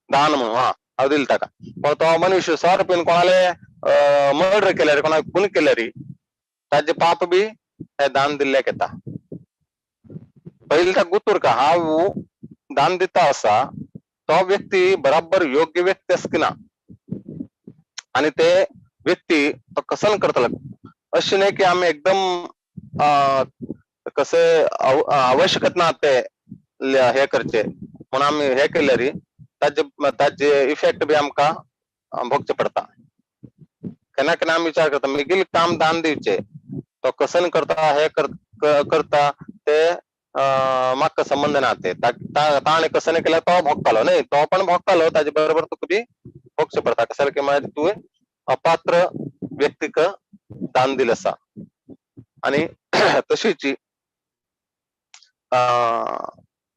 दान म्हणून हा हांव दिले ताका पण तो मनुष्य 100 रुपयान कोणाले मर्डर केल्यार कोणाक खून केल्यार ताजे पाप बी हे दान दिल्ल्याक येता. पयलीं ताका गुतूर का हांव दान दिता आसा तो व्यक्ती बराबर योग्य व्यक्ती आसा की ना आनी ते व्यक्ती तो कसन करतलो अशें न्हय की आमी एकदम कशें आवश्यकत ना ते हे करचे म्हणून आमी हे केल्यार ताजे ताजे इफेक्ट बी आमकां भोगचे पडटा. केन्ना केन्ना आमी विचार करता मेगेलें काम दान दिवचे तो कसन करता हे करता ते म्हाका संबंद ना ते ताणें कसं केल्यार तो भोगतालो न्हय तो पण भोगतालो ताजे बरोबर तुका बी भोगचें पडटा. कशें की मागीर तुवें अपात्र व्यक्तीक दान दिलें आसा आनी तशीच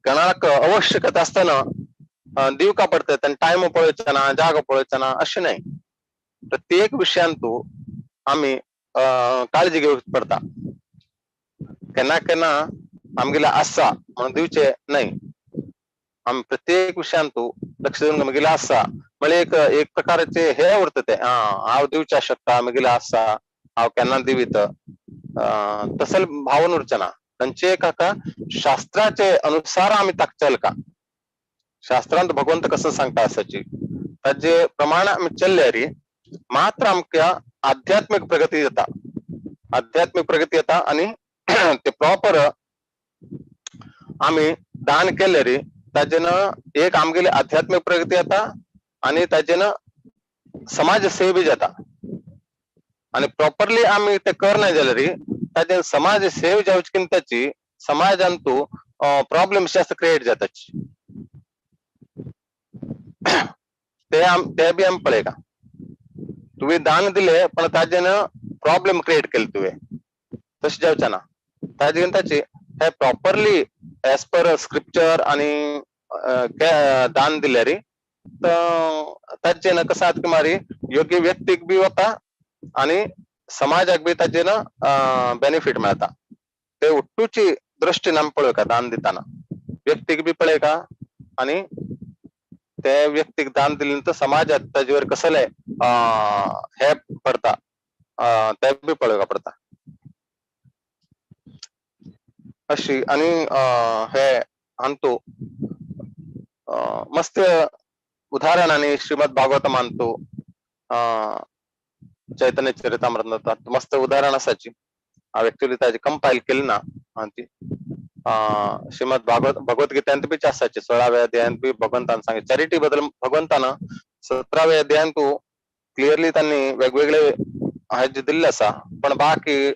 कोणाक आवश्यकता आसतना दिवका पडटा आनी टायम पळोवचो ना जागो पळोवचो ना अशें न्हय. प्रत्येक विशयांतू आमी काळजी घेवची पडटा. केन्ना केन्ना आमगेले आसा म्हणून दिवचे न्हय, आमी प्रत्येक विशयांतू लक्ष दिवन म्हगेलें आसा म्हळ्यार एक एक प्रकाराचे हे उरता ते हांव दिवच्या शकता म्हगेलें आसा हांव केन्ना दिवीत तसले भावन उरचें ना. खंयचे काका शास्त्राचे अनुसार आमी ताका चलका, शास्त्रांत भगवंत कसं सांगता आसाची ताजे प्रमाण आमी चल्ल्यार मात्र आमकां आध्यात्मीक प्रगती जाता, आध्यात्मीक प्रगती येता आनी ते प्रॉपर आमी दान केल्यार ताजेन एक आमगेली आध्यात्मीक प्रगती येता आनी ताजेन समाज सेवा बी जाता. आनी प्रॉपरली आमी ते करना जाल्यार ताजेन समाज सेव जावची की ताची समाजांतू प्रॉब्लेम्स जास्त क्रिएट जाताची ते बी आमी पळयता. तुवें दान दिले पण ताजेन प्रॉब्लेम क्रिएट केले तुवें तशें जावचें ना. ताजेन ताची हे प्रॉपरली एज पर स्क्रिप्चर आनी दान दिल्यार ताजेन कसं आतां की मारी योग्य व्यक्तीक बी वता आनी समाजाक बी ताजेन बेनिफीट मेळटा. ते उट्टूची दृश्टीन आमी पळोवया दान दितना व्यक्तीक बी पळयता आनी ते व्यक्तीक दान दिले नंतर समाजात ताजेवर कसले हे पडटा ते बी पळोवया पडटा. अशी आणि हे आणतो मस्त उदाहरण आणि श्रीमद भागवत मानतो, चैतन्य चरितामृत मस्त उदाहरण असायची. ऍक्च्युली त्याची कंपाईल केली ना ती श्रीमद भागवत भगवद्गीतेंत बी असायची 16व्या अध्यायांत बी भगवंतान सांगितलं चॅरिटी बद्दल. भगवंतानं 17व्या अध्यायांत क्लिअरली त्यांनी वेगवेगळे हे दिल्ले आसा, पण बाकी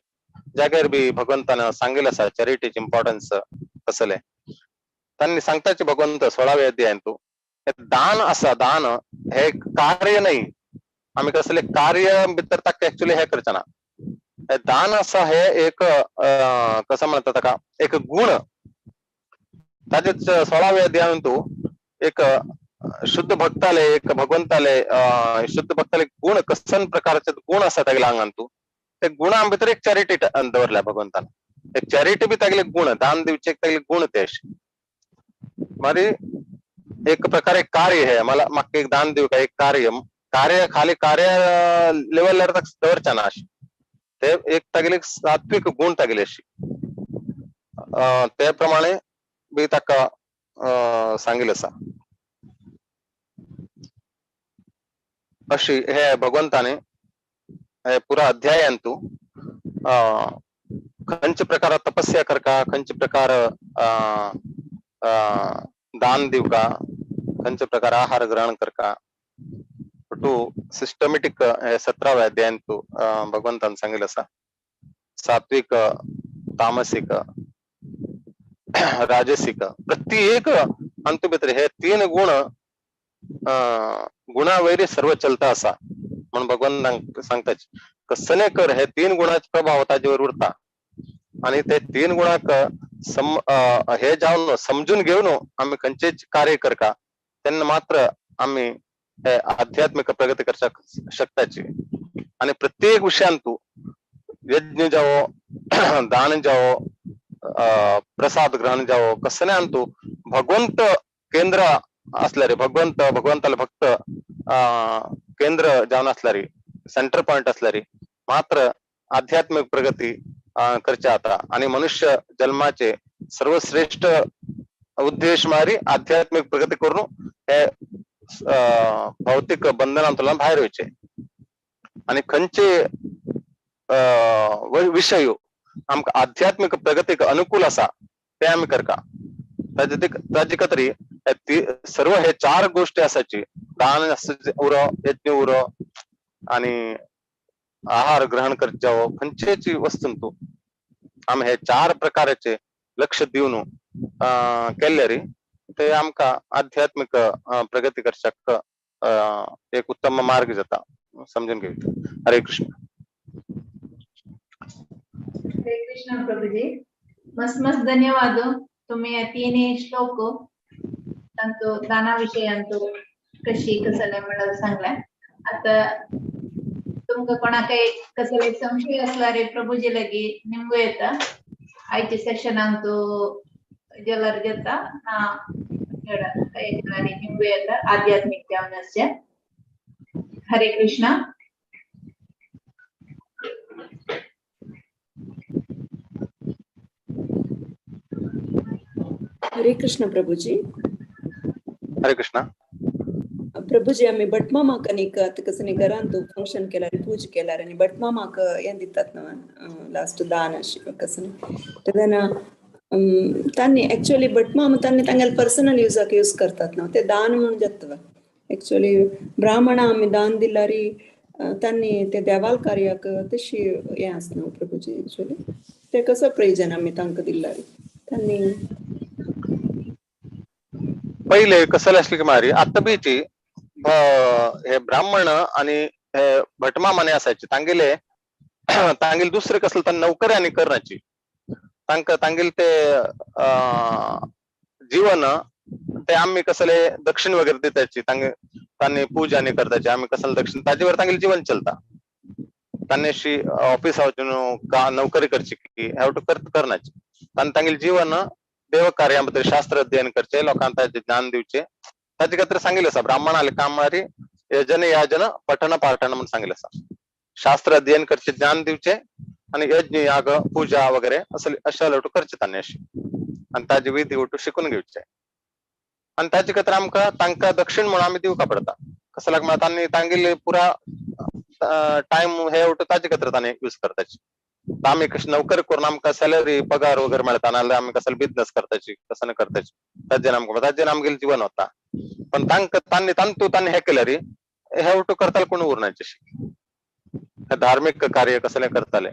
जाग्यार बी भगवंतान सांगिल्लें आसा चॅरिटीचे इम्पॉर्टन्स कसले. त्यांनी सांगताचे भगवंत 16व्या अध्यायांत दान आसा, दान हे कार्य नाही, आमी कसले कार्य भितर ताका ऍक्च्युली हे करचे ना. दान आसा हे एक कसं म्हणतात ताका एक गुण. ताजेच 16व्या अध्यायांत एक शुद्ध भक्ताले एक भगवंताले शुद्ध भक्ताले गुण कसन प्रकारचे गुण आसा तागेल्या आंगांतू, ते गुणा भितर एक चॅरिटी दवरल्या भगवंतान. एक चॅरिटी बी तागेले गुण, दान दिवचे एक तागेले गुण ते. मागीर एक प्रकारे कार्य हे मला म्हाका एक दान दिवका एक कार्य, कार्य खाली कार्य लेवलार दवरचे ना अशें, ते एक तागेले सात्विक गुण तागेले अशी ते प्रमाणे बी ताका सांगिल्लें आसा. अशी हे भगवंताने हे पुरा अध्यायांतू खंयचे प्रकार तपस्या करका, खंयचे प्रकार दान दिवका, खंयचे प्रकार आहार ग्रहण करका, टू सिस्टमॅटिक हे 17व्या अध्यायांतू भगवंतान सांगिल्लें आसा. सात्विक, तामसिक, राजसिक प्रत्येक अंतु भितर हे 3 गुण गुणावैर सर्व चलता आसा म्हणून भगवंतान सांगता. कसने कर हे 3 गुणाचे प्रभाव ताजेवर उरता आणि ते 3 गुणाक हे जावन समजून घेवन आमी खंयचेच कार्य करका तेन्ना मात्र आमी हे आध्यात्मिक प्रगती करपाक शकताची. आणि प्रत्येक विशयांतू यज्ञ जावो, दान जावो, प्रसाद ग्रहण जावो, कसने अंतू भगवंत केंद्र असल्यारे, भगवंत भगवंताले भक्त केंद्र जावन असल्यारे, सेंटर पॉइंट असल्यारे मात्र आध्यात्मिक प्रगती करच्या आता. आणि मनुष्य जन्माचे सर्वश्रेष्ठ उद्देश मारी आध्यात्मिक प्रगती करून हे भौतिक बंधनांतल्यान भायर वयचे. आणि खंयचे विशय आमकां आध्यात्मिक प्रगतीक अनुकूल आसा ते आमी करका. ताजे खातीर सर्व हे 4 गोष्टी आसाची, दान उरो, यज्ञ उरो आणि आहार ग्रहण करचे, खंयचेच वस्तूंतू आमी हे 4 प्रकाराचे लक्ष दिवन केल्ले रे ते आमकां आध्यात्मिक प्रगती करच्याक एक उत्तम मार्ग जाता. समजून घेवया. हरे कृष्ण. हरे कृष्ण प्रभुजी, मस्त मस्त धन्यवाद. तुम्ही तिन्ही श्लोक तांचो दानाविषयांचो कशी कसले म्हणून सांगलाय. आता तुमका कोणाकय कसले संशय असला रे प्रभुजी लगी निमगू येता. आयच्या सेशनांतू जेलर जाता ना निमगू येता आध्यात्मिक जावन. हरे कृष्ण. हरे कृष्ण प्रभुजी. हरे कृष्ण प्रभुजी, आम्ही भटमामाक आनीक आतां कसं घरान तूं फंक्शन केल्यार पूजा केल्यार आनी भटमामाक हें दितात न्हू लास्ट दान अशें कसं तेन्ना तांणी एक्चुअली भटमामा तांणी तांगेले पर्सनल युजाक यूज करतात न्हू, ते दान म्हणून जाता. एक्चुअली ब्राह्मणा आमी दान दिल्यार तांणी ते देवाल कार्याक तशी हें आसना न्हू प्रभुजी. एक्चुअली ते कसो प्रयोजन आमी तांकां दिल्यार तांणी पहिले कसं असले की मारी आता बीची हे ब्राह्मण आणि हे भटमामाने असायचे तांगेले तांगेले दुसरे कसले तर नोकरी आणि करण्याची तांका तांगेले ते जीवन ते आम्ही कसले दक्षिण वगैरे देताची, तांणी पूजा आणि करताची, आम्ही कसले दक्षिण ताजेवर तांगेले जीवन चलता. तांणी अशी ऑफिस का नोकरी करची की have to करण्याची तांणी तांगेले जीवन देवकार्यामध्ये शास्त्र अध्ययन करचे, लोकांना ताजे ज्ञान दिवचे. ताजे खातीर सांगिल्लें आसा ब्राह्मणाले काम म्हळ्यार यजन याजन पठन पाठन म्हणून सांगिल्लें आसा. शास्त्र अध्ययन करचे, ज्ञान दिवचे आणि यज्ञ याग पूजा वगैरे असं अशा लोटू करचे तांणी अशी आणि ताजी विधी ओटू शिकून घेवचे. आणि ताजे खातीर आमकां तांकां दक्षिण म्हणून आमी दिवका पडता. कसं लाग म्हळ्यार तांणी तांगेले पुरा टायम हे ओटू ताजे खातीर तांणी यूज करताची. आमी कशी नोकरी करून आमकां सॅलरी पगार वगैरे मेळटा, नाजाल्यार आमी कसले बिझनस करताची कसं करताची ताजेन आमकां ताजेन आमगेलें जीवन वता. पण तांकां तांणी तांतू तांणी हे केल्यार हे ओटू करताले कोण उरनाचे, धार्मिक कार्य कसलें करताले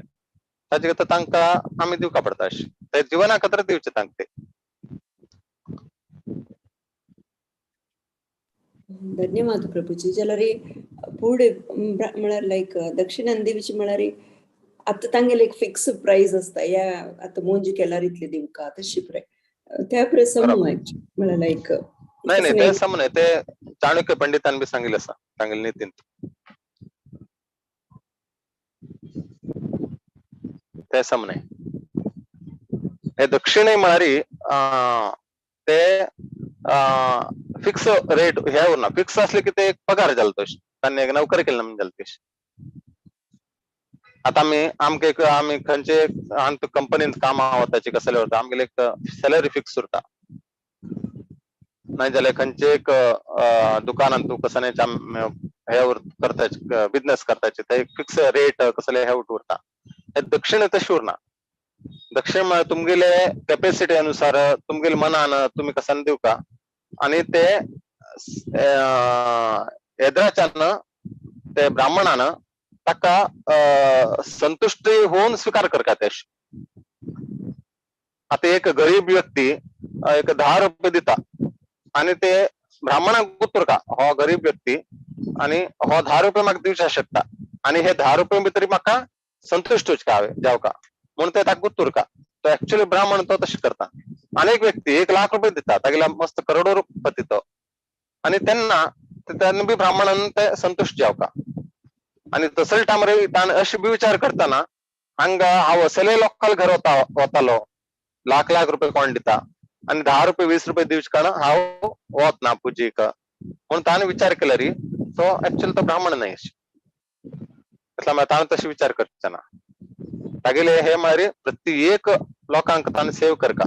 ताजे खातीर तांकां आमी दिवका पडटा अशें ते जिवना खातीर दिवचे तांकां ते. धन्यवाद प्रभुजी. जाल्यार फुडें म्हळ्यार लायक दक्षिणान दिवची म्हळ्यार आतां तांगेले एक फिक्स प्रायस आसता, ह्या आतां मोंजी केल्यार इतले दिवका तशी प्राय त्या प्रसम म्हळ्यार लायक नाही नाही ते सम न्हय, ते चाणक्य पंडितान बी सांगिल्लें आसा तांगेले नितींत ते सम न्हय. हे दक्षिणे म्हळ्यार ते फिक्स रेट हे उरना, फिक्स असले की ते एक पगार जालो तो, तांणी एक नोकरी केली म्हणून जाली ती. आता आमी आमकां एक आमी खंयचे आमकां कंपनीन कामां वताची कसले वता आमगेले एक सॅलरी फिक्स उरता, नाही जाल्यार खंयचे एक दुकानान तूं कसले हे करता बिझनस करताचे ते एक फिक्स रेट कसले हे उरता. हे दक्षिण तशी उरना. दक्षिण म्हळ्यार तुमगेले कॅपेसिटी अनुसार तुमगेले मनान तुमी कसान दिवका आणि ते येद्राच्यान ते ब्राह्मणान ताका संतुष्टी होऊन स्वीकार करता ते. आता एक गरीब व्यक्ती एक 10 रुपये दिता आणि ते ब्राह्मणाक गुत्तर का हो गरीब व्यक्ती आणि हो 10 रुपये म्हाका दिवचें शकता आणि हे 10 रुपये भितर म्हाका संतुष्ट जावे जावका म्हणून ते ताका गुत्तर का तो ऍक्च्युअली ब्राह्मण तो तशें करता. अनेक व्यक्ती 1 लाख रुपये दिता तागेला मस्त करोडो रुपये तो आणि त्यांना त्यांना बी ब्राह्मणान ते संतुष्ट जावका. आणि तसले टायमार ताणें अशें बी विचार करतना हांगा हांव असले लोकांक घर वतालो लाख लाख रुपये कोण दिता आणि 10 रुपये 20 रुपये दिवचे कारण हांव वत ना पुजेक म्हणून ताणें विचार केल्यार तो ऍक्च्युअली तो ब्राह्मण न्हय. ताणें तशें विचार करचे ना. तागेले हे म्हळ्यार प्रत्येक लोकांक ताणें सेव करका.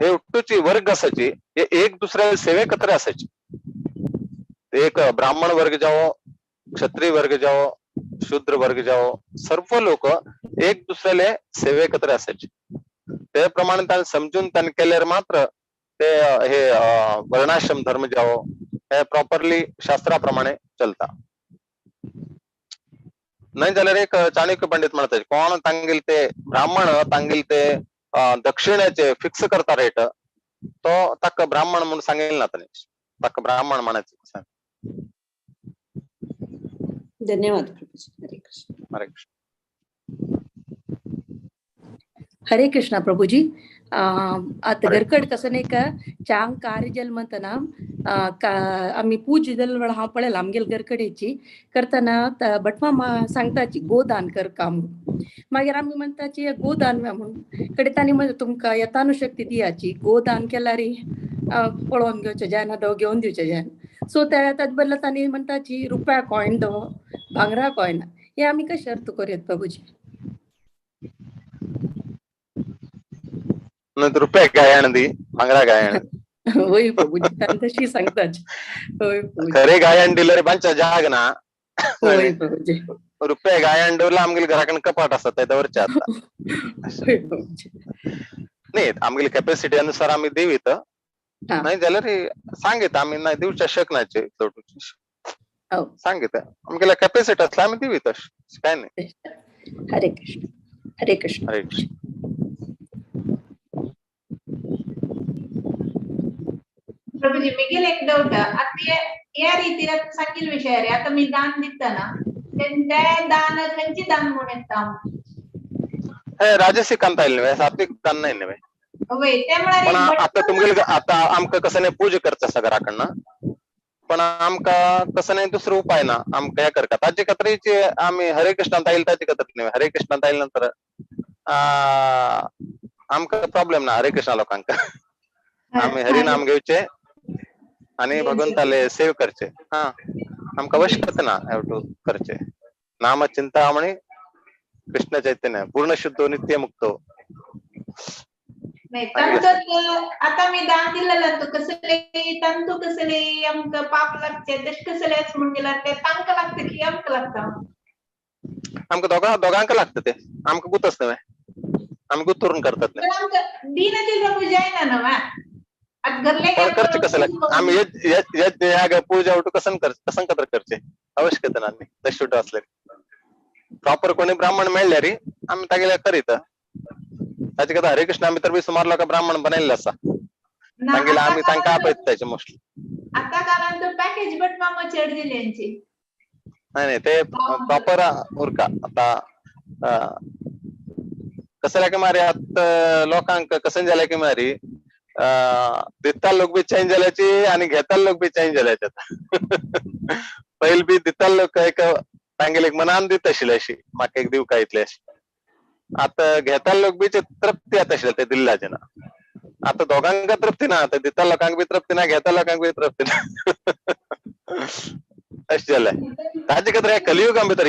हे उट्टूची वर्ग असायची हे एक दुसऱ्या सेवे खातीर असायची. एक ब्राह्मण वर्ग जावो, क्षत्रिय वर्ग जावो, शूद्र वर्ग जावो, सर्व लोक एक दुसऱ्याले सेवे खातीर असायचे. ते प्रमाणे ताणें समजून ताणें केल्यार मात्र ते हे वर्णाश्रम धर्म जावो हे प्रॉपरली शास्त्रा प्रमाणे चलता. न्हय जाल्यार एक चाणक्य पंडित म्हणटा कोण तांगेले ते ब्राह्मण तांगेले ते दक्षिणेचे फिक्स करता रेट तो ताका ब्राह्मण म्हणून सांगितलं ना ताणें, ताका ब्राह्मण म्हणायचं. धन्यवाद प्रभुजी. हरे कृष्ण. हरे कृष्ण. हरे कृष्ण प्रभुजी. आतां घरकड कसं नाही का चांग कार्य जल म्हणताना आम्ही पूज जल वेळा हांव पळयला आमगेले घरकडेची करतना भटमामा सांगताची गोदान कर काम, मागीर आमी म्हणटाची गोदान म्हणून कडे तांणी म्हणजे तुमकां येतानु शक्ती दियाची गोदान केल्यार पळोवन घेवचें जायना दव घेवन दिवचें जायना. सो त्या ताजे बदला तांणी म्हणटाची रुपया कॉयन दव भांगरा कॉयन हे आमी कशें अर्थ करूं प्रभुजी? रुपया गायण दी भांगरा गायण होय प्रभुजी तशी सांगताच. होय खरे गायण दिल्यार बांच्या जाग ना. होय प्रभुजी रुपया गायण दवरला आमगेले घराकडे कपाट आसा ते दवरचे आता. नाही आमगेली कॅपॅसिटी अनुसार आमी दिवीत, नाही जाल्यार सांगित आमी नाही दिवच्या शकनाचे सांगित आमगेले कॅपॅसिटी असल्या आमी दिवीत काय नाही. हरे कृष्ण. हरे कृष्ण. हरे कृष्ण. प्रभुजी मिगेल एक डाऊट आता या रीतीला सांगील विषय रे आता मी दान दितना ते दान खंयची दान म्हणून येता? हे राजसिक अंत येईल न्हय, सात्विक दान नाही न्हय. पण आता तुमगेले आता आमकां कसं नाही पूजा करता आसा घराकडनं, पण आमकां कसं नाही दुसरो उपाय ना आमकां हे करता ताजे खातीर आमी हरे कृष्ण येईल ताजे खातीर न्हय. हरे कृष्ण येईल नंतर आमकां प्रॉब्लेम ना हरे कृष्ण लोकांक आमी हरिनाम घेवचे आणि भगवंताले सेव करचे. हा आमकां आवश्यकता ना have to करचे नाम चिंतामणी कृष्ण चैतन्य पूर्ण शुद्ध नित्य मुक्त. नाही तंतु आता मी दान दिलेलं तू कसले तंतू कसले आमकां पाप लागचे तशें कसले म्हणून गेल्यार ते तांकां लागता की आमकां लागता? आमकां दोगां दोगांक लागता ते, आमकां गुतच न्हय, आमी गुतरून करतात न्हय. आमकां दिनाचे प्रभू जायना न्हय आतां घरले पण करचे कसं आमी यज्ञ याग पूजा उठू कसं कसं कतर करचे आवश्यकता ना न्ही तशें उठू असले प्रॉपर कोणी ब्राह्मण मेळ्ळे री आमी तागेले करीत. ताचे खातीर हरे कृष्णा भितर बी सुमार लोकां ब्राह्मण बनयल्ले आसा तांगेले आमी तांकां आपयता ताचे मोस्टली. आतां काळान पॅकेज बट मामा चड दिली यांची. नाही नाही ते प्रॉपर उरका. आता कसं जालें की मारी आतां लोकांक कसं जालें की मारी दिता लोक बी चेंज जाल्याची आनी घेता लोक बी चेंज जाल्याचे. आतां पयल बी दिता लोक एक तांगेले एक मनान दिता आशिल्ले अशी म्हाका एक दिवका इतले अशी. आतां घेता लोक बी तृप्ती जाता आशिल्ले ते दिल्ल्याचे ना. आतां दोगांक तृप्ती ना, आतां दिता लोकांक बी तृप्ती ना, घेता लोकांक बी तृप्ती ना. अशें जालें. ताजे खातीर ह्या कलियुगा भितर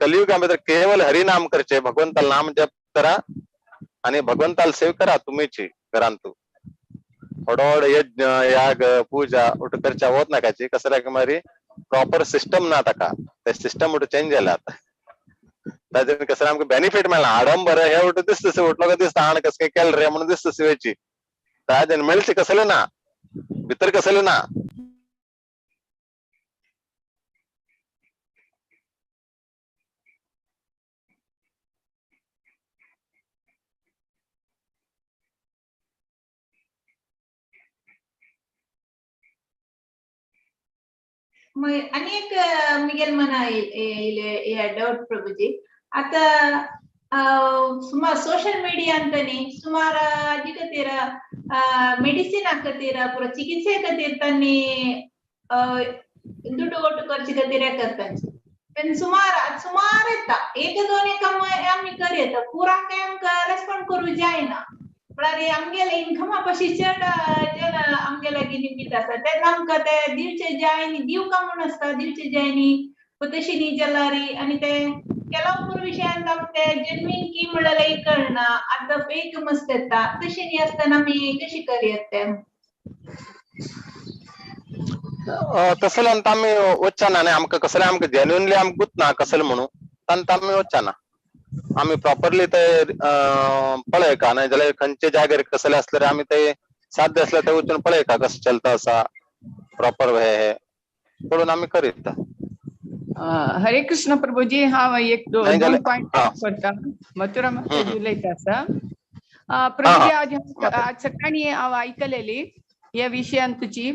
कलियुगा भितर केवल हरिनाम करचे, भगवंताल नाम जप करा आणि भगवंताल सेव करा तुमीची घरांतू. थोडो यज्ञ याग पूजा उठ करच्या होत ना काची कसं की मारी प्रॉपर सिस्टम ना ताका, ते सिस्टम उठ चेंज जालें आतां. ताजेर कसं आमकां बेनिफीट मेळना. आडंबर हे उठ दिसता उठलो काय दिसता आण कसं काय केलं रे म्हणून दिसता सिवेची ताजेन मेळचे कसले ना भितर कसले ना. आनी एक मिगेल मना हे डावट प्रभुजी, आतां सुमार सोशल मिडिया न्ही सुमार हाजे खातीर मेडिसिना खातीर पुरो चिकित्से खातीर तांणी दुड्डू ओटू करचे खातीर हें करता तेन्ना सुमार सुमार येता एक दोन एक आमी कर येता पुरा काय आमकां रेस्पॉन्ड करूं जायना. म्हळ्यार आमगेले इनकमा पशी चड जन आमगे लागीं निमित्त आसा तेन्ना आमकां ते दिवचे जाय न्ही, दिवका म्हूण आसता दिवचे जाय न्ही तशी न्ही जाल्यार आनी ते केला विशयान आमकां ते जेन्युइन की म्हणल्यार कळना. आतां फेक मस्त येता तशें न्ही आसतना आमी कशी करयात ते? तसलें आमी वचना न्ही, आमकां कसलें आमकां जेन्युइनली आमकां गुतना कसलें म्हणून तांकां आमी वचना. आमी प्रॉपरली ते पळयका नाय जाल्यार खंयचे जाग्यार कसले आसल्यार आमी ते साध्य आसल्यार ते वचून पळयका कशें चलता आसा प्रॉपर हे पळोवन आमी करीत. हरे कृष्ण प्रभुजी, हांव एक दोन पॉयंट करता. मथुरा माताजी उलयता आसा. प्रभुजी आज आज सकाळी हांव आयकलेली ह्या विशयान तुजी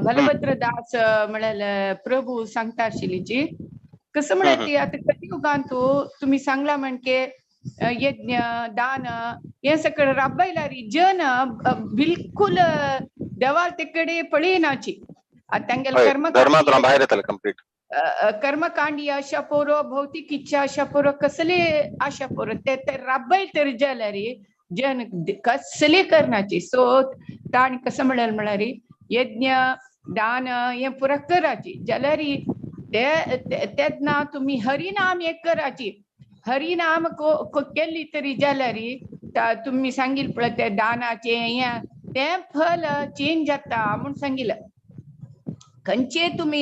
बलभद्र दास म्हळ्यार प्रभू सांगता आशिल्ली कसं म्हळ्यार ती आतां कलियुगांत तुमी सांगला म्हणके यज्ञ दान हे सगळं राबयल्यार जन बिलकुल देवाल तेकडे पळयनाची. आतां तांगेले कर्मकांड भायर येताले कंप्लीट कर्मकांडी आशा पोरो भौतिक इच्छा आशा पोरो कसले आशा पोरो ते राबयल तरी जाल्यार जन कसले करनाची. सो ताण कसं म्हळ्यार म्हळ्यार यज्ञ दान हे पुरा कराची जाल्यार तेन्ना तुमी हरिनाम एक कराची. हरिनाम केली तरी जाल्यार तुमी सांगिल पळय ते दानाचे हें तें फल चेंज जाता म्हूण सांगिल्लें. खंयचे तुमी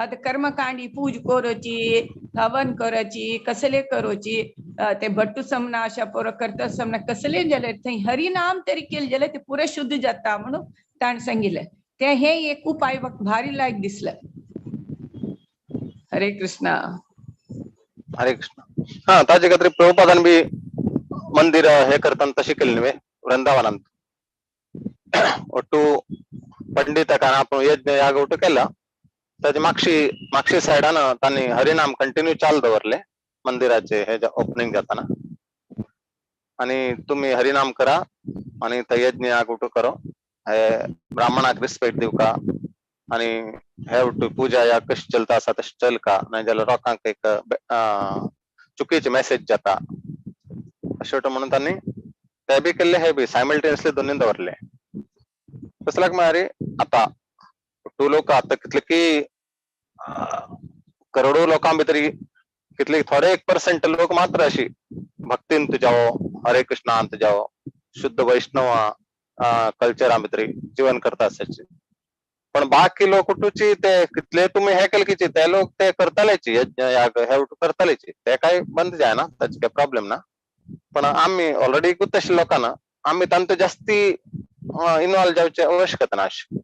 आतां कर्मकांडी पूज करोची हवन करची कसले करोची ते भट्टू समना आशा पोरो करता समना कसले जाल्यार थंय हरिनाम तरी केलें जाल्यार ते पुरें शुद्ध जाता म्हणून ताणें सांगिल्लें. तें हें एक उपाय भारी लायक दिसलें. हरे कृष्णा. हरे कृष्ण. हा ताजे खातीर प्रभुपादान बी मंदिर हे करताना तशें केलें न्हय वृंदावनांत ಒಟ್ಟು पंडिताक आपण यज्ञ याग ಒಟ್ಟು केला ताजे मागशी मागशी सायडान तांणी हरिनाम कंटिन्यू चालू दवरले मंदिराचे हे ओपनिंग जाताना आणि तुम्ही हरिनाम करा आणि ते यज्ञ याग उठू करो हे ब्राह्मणाक रिस्पेक्ट दिवका आणि हे उठू पूजा या कशी चलता आसा तशें चलका नाही जाल्यार लोकांक एक चुकीचे मेसेज जाता अशें म्हणून तांणी ते बी केल्ले हे बी सायमल्टेनियसली दोन्ही दवरले. कसल्याक म्हळ्यार आता टू लोक आता कितले की करोडो लोकां भितर कितले थोडे 1% लोक मात्र अशी भक्तीन तुज्यावो, हरे कृष्णांत तुज्यावो, शुद्ध वैष्णव कल्चरा भितर जीवन करता आसाची. पण बाकी लोक कुठूची ते कितले तुम्ही हे केले की ते लोक ते करतालेची, यज्ञ याग हे करतालेची, ते काय बंद जायना, ताचे काय प्रॉब्लेम ना. पण आम्ही ऑलरेडी तशे लोकांना आम्ही तांतू जास्ती इन्वॉल्व जावची आवश्यकता ना अशी.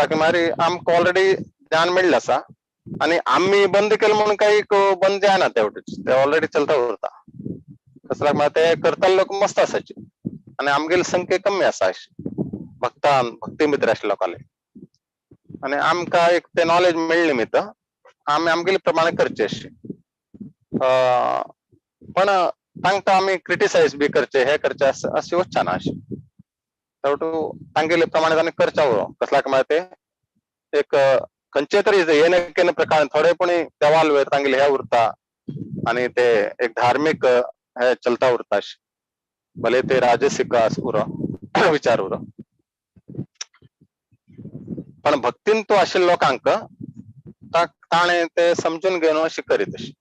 की मागीर आमकां ऑलरेडी ज्ञान मेळ्ळें आसा आनी आमी बंद केलें म्हणून काही बंद जायना तेवटेच, ते ऑलरेडी चलता उरता. कसल्याक म्हळ्यार ते करताले लोक मस्त आसाची आनी आमगेली संख्या कमी आसा अशी भक्तान भक्ती भितर आशिल्ले लोकांले. आनी आमकां एक ते नॉलेज मेळ्ळें निमित्त आमी आमगेले प्रमाणे करचे अशी. पण तांकां आमी क्रिटिसायज बी करचे हे करचे अशें वचना अशें. तेवटू तांगेले प्रमाणे तांणी करच्या उरो. कसल्याक म्हळ्यार ते एक खंयचे तरी येन केन प्रकार थोडे पण देवाल वयर तांगेले हे उरता आनी ते एक धार्मीक हे चलता उरता अशें, भले ते राजसिक उरो विचार उरो, पण भक्तीन तो आशिल्ल्या लोकांक ताणें ते समजून घेवन अशें करीत अशें.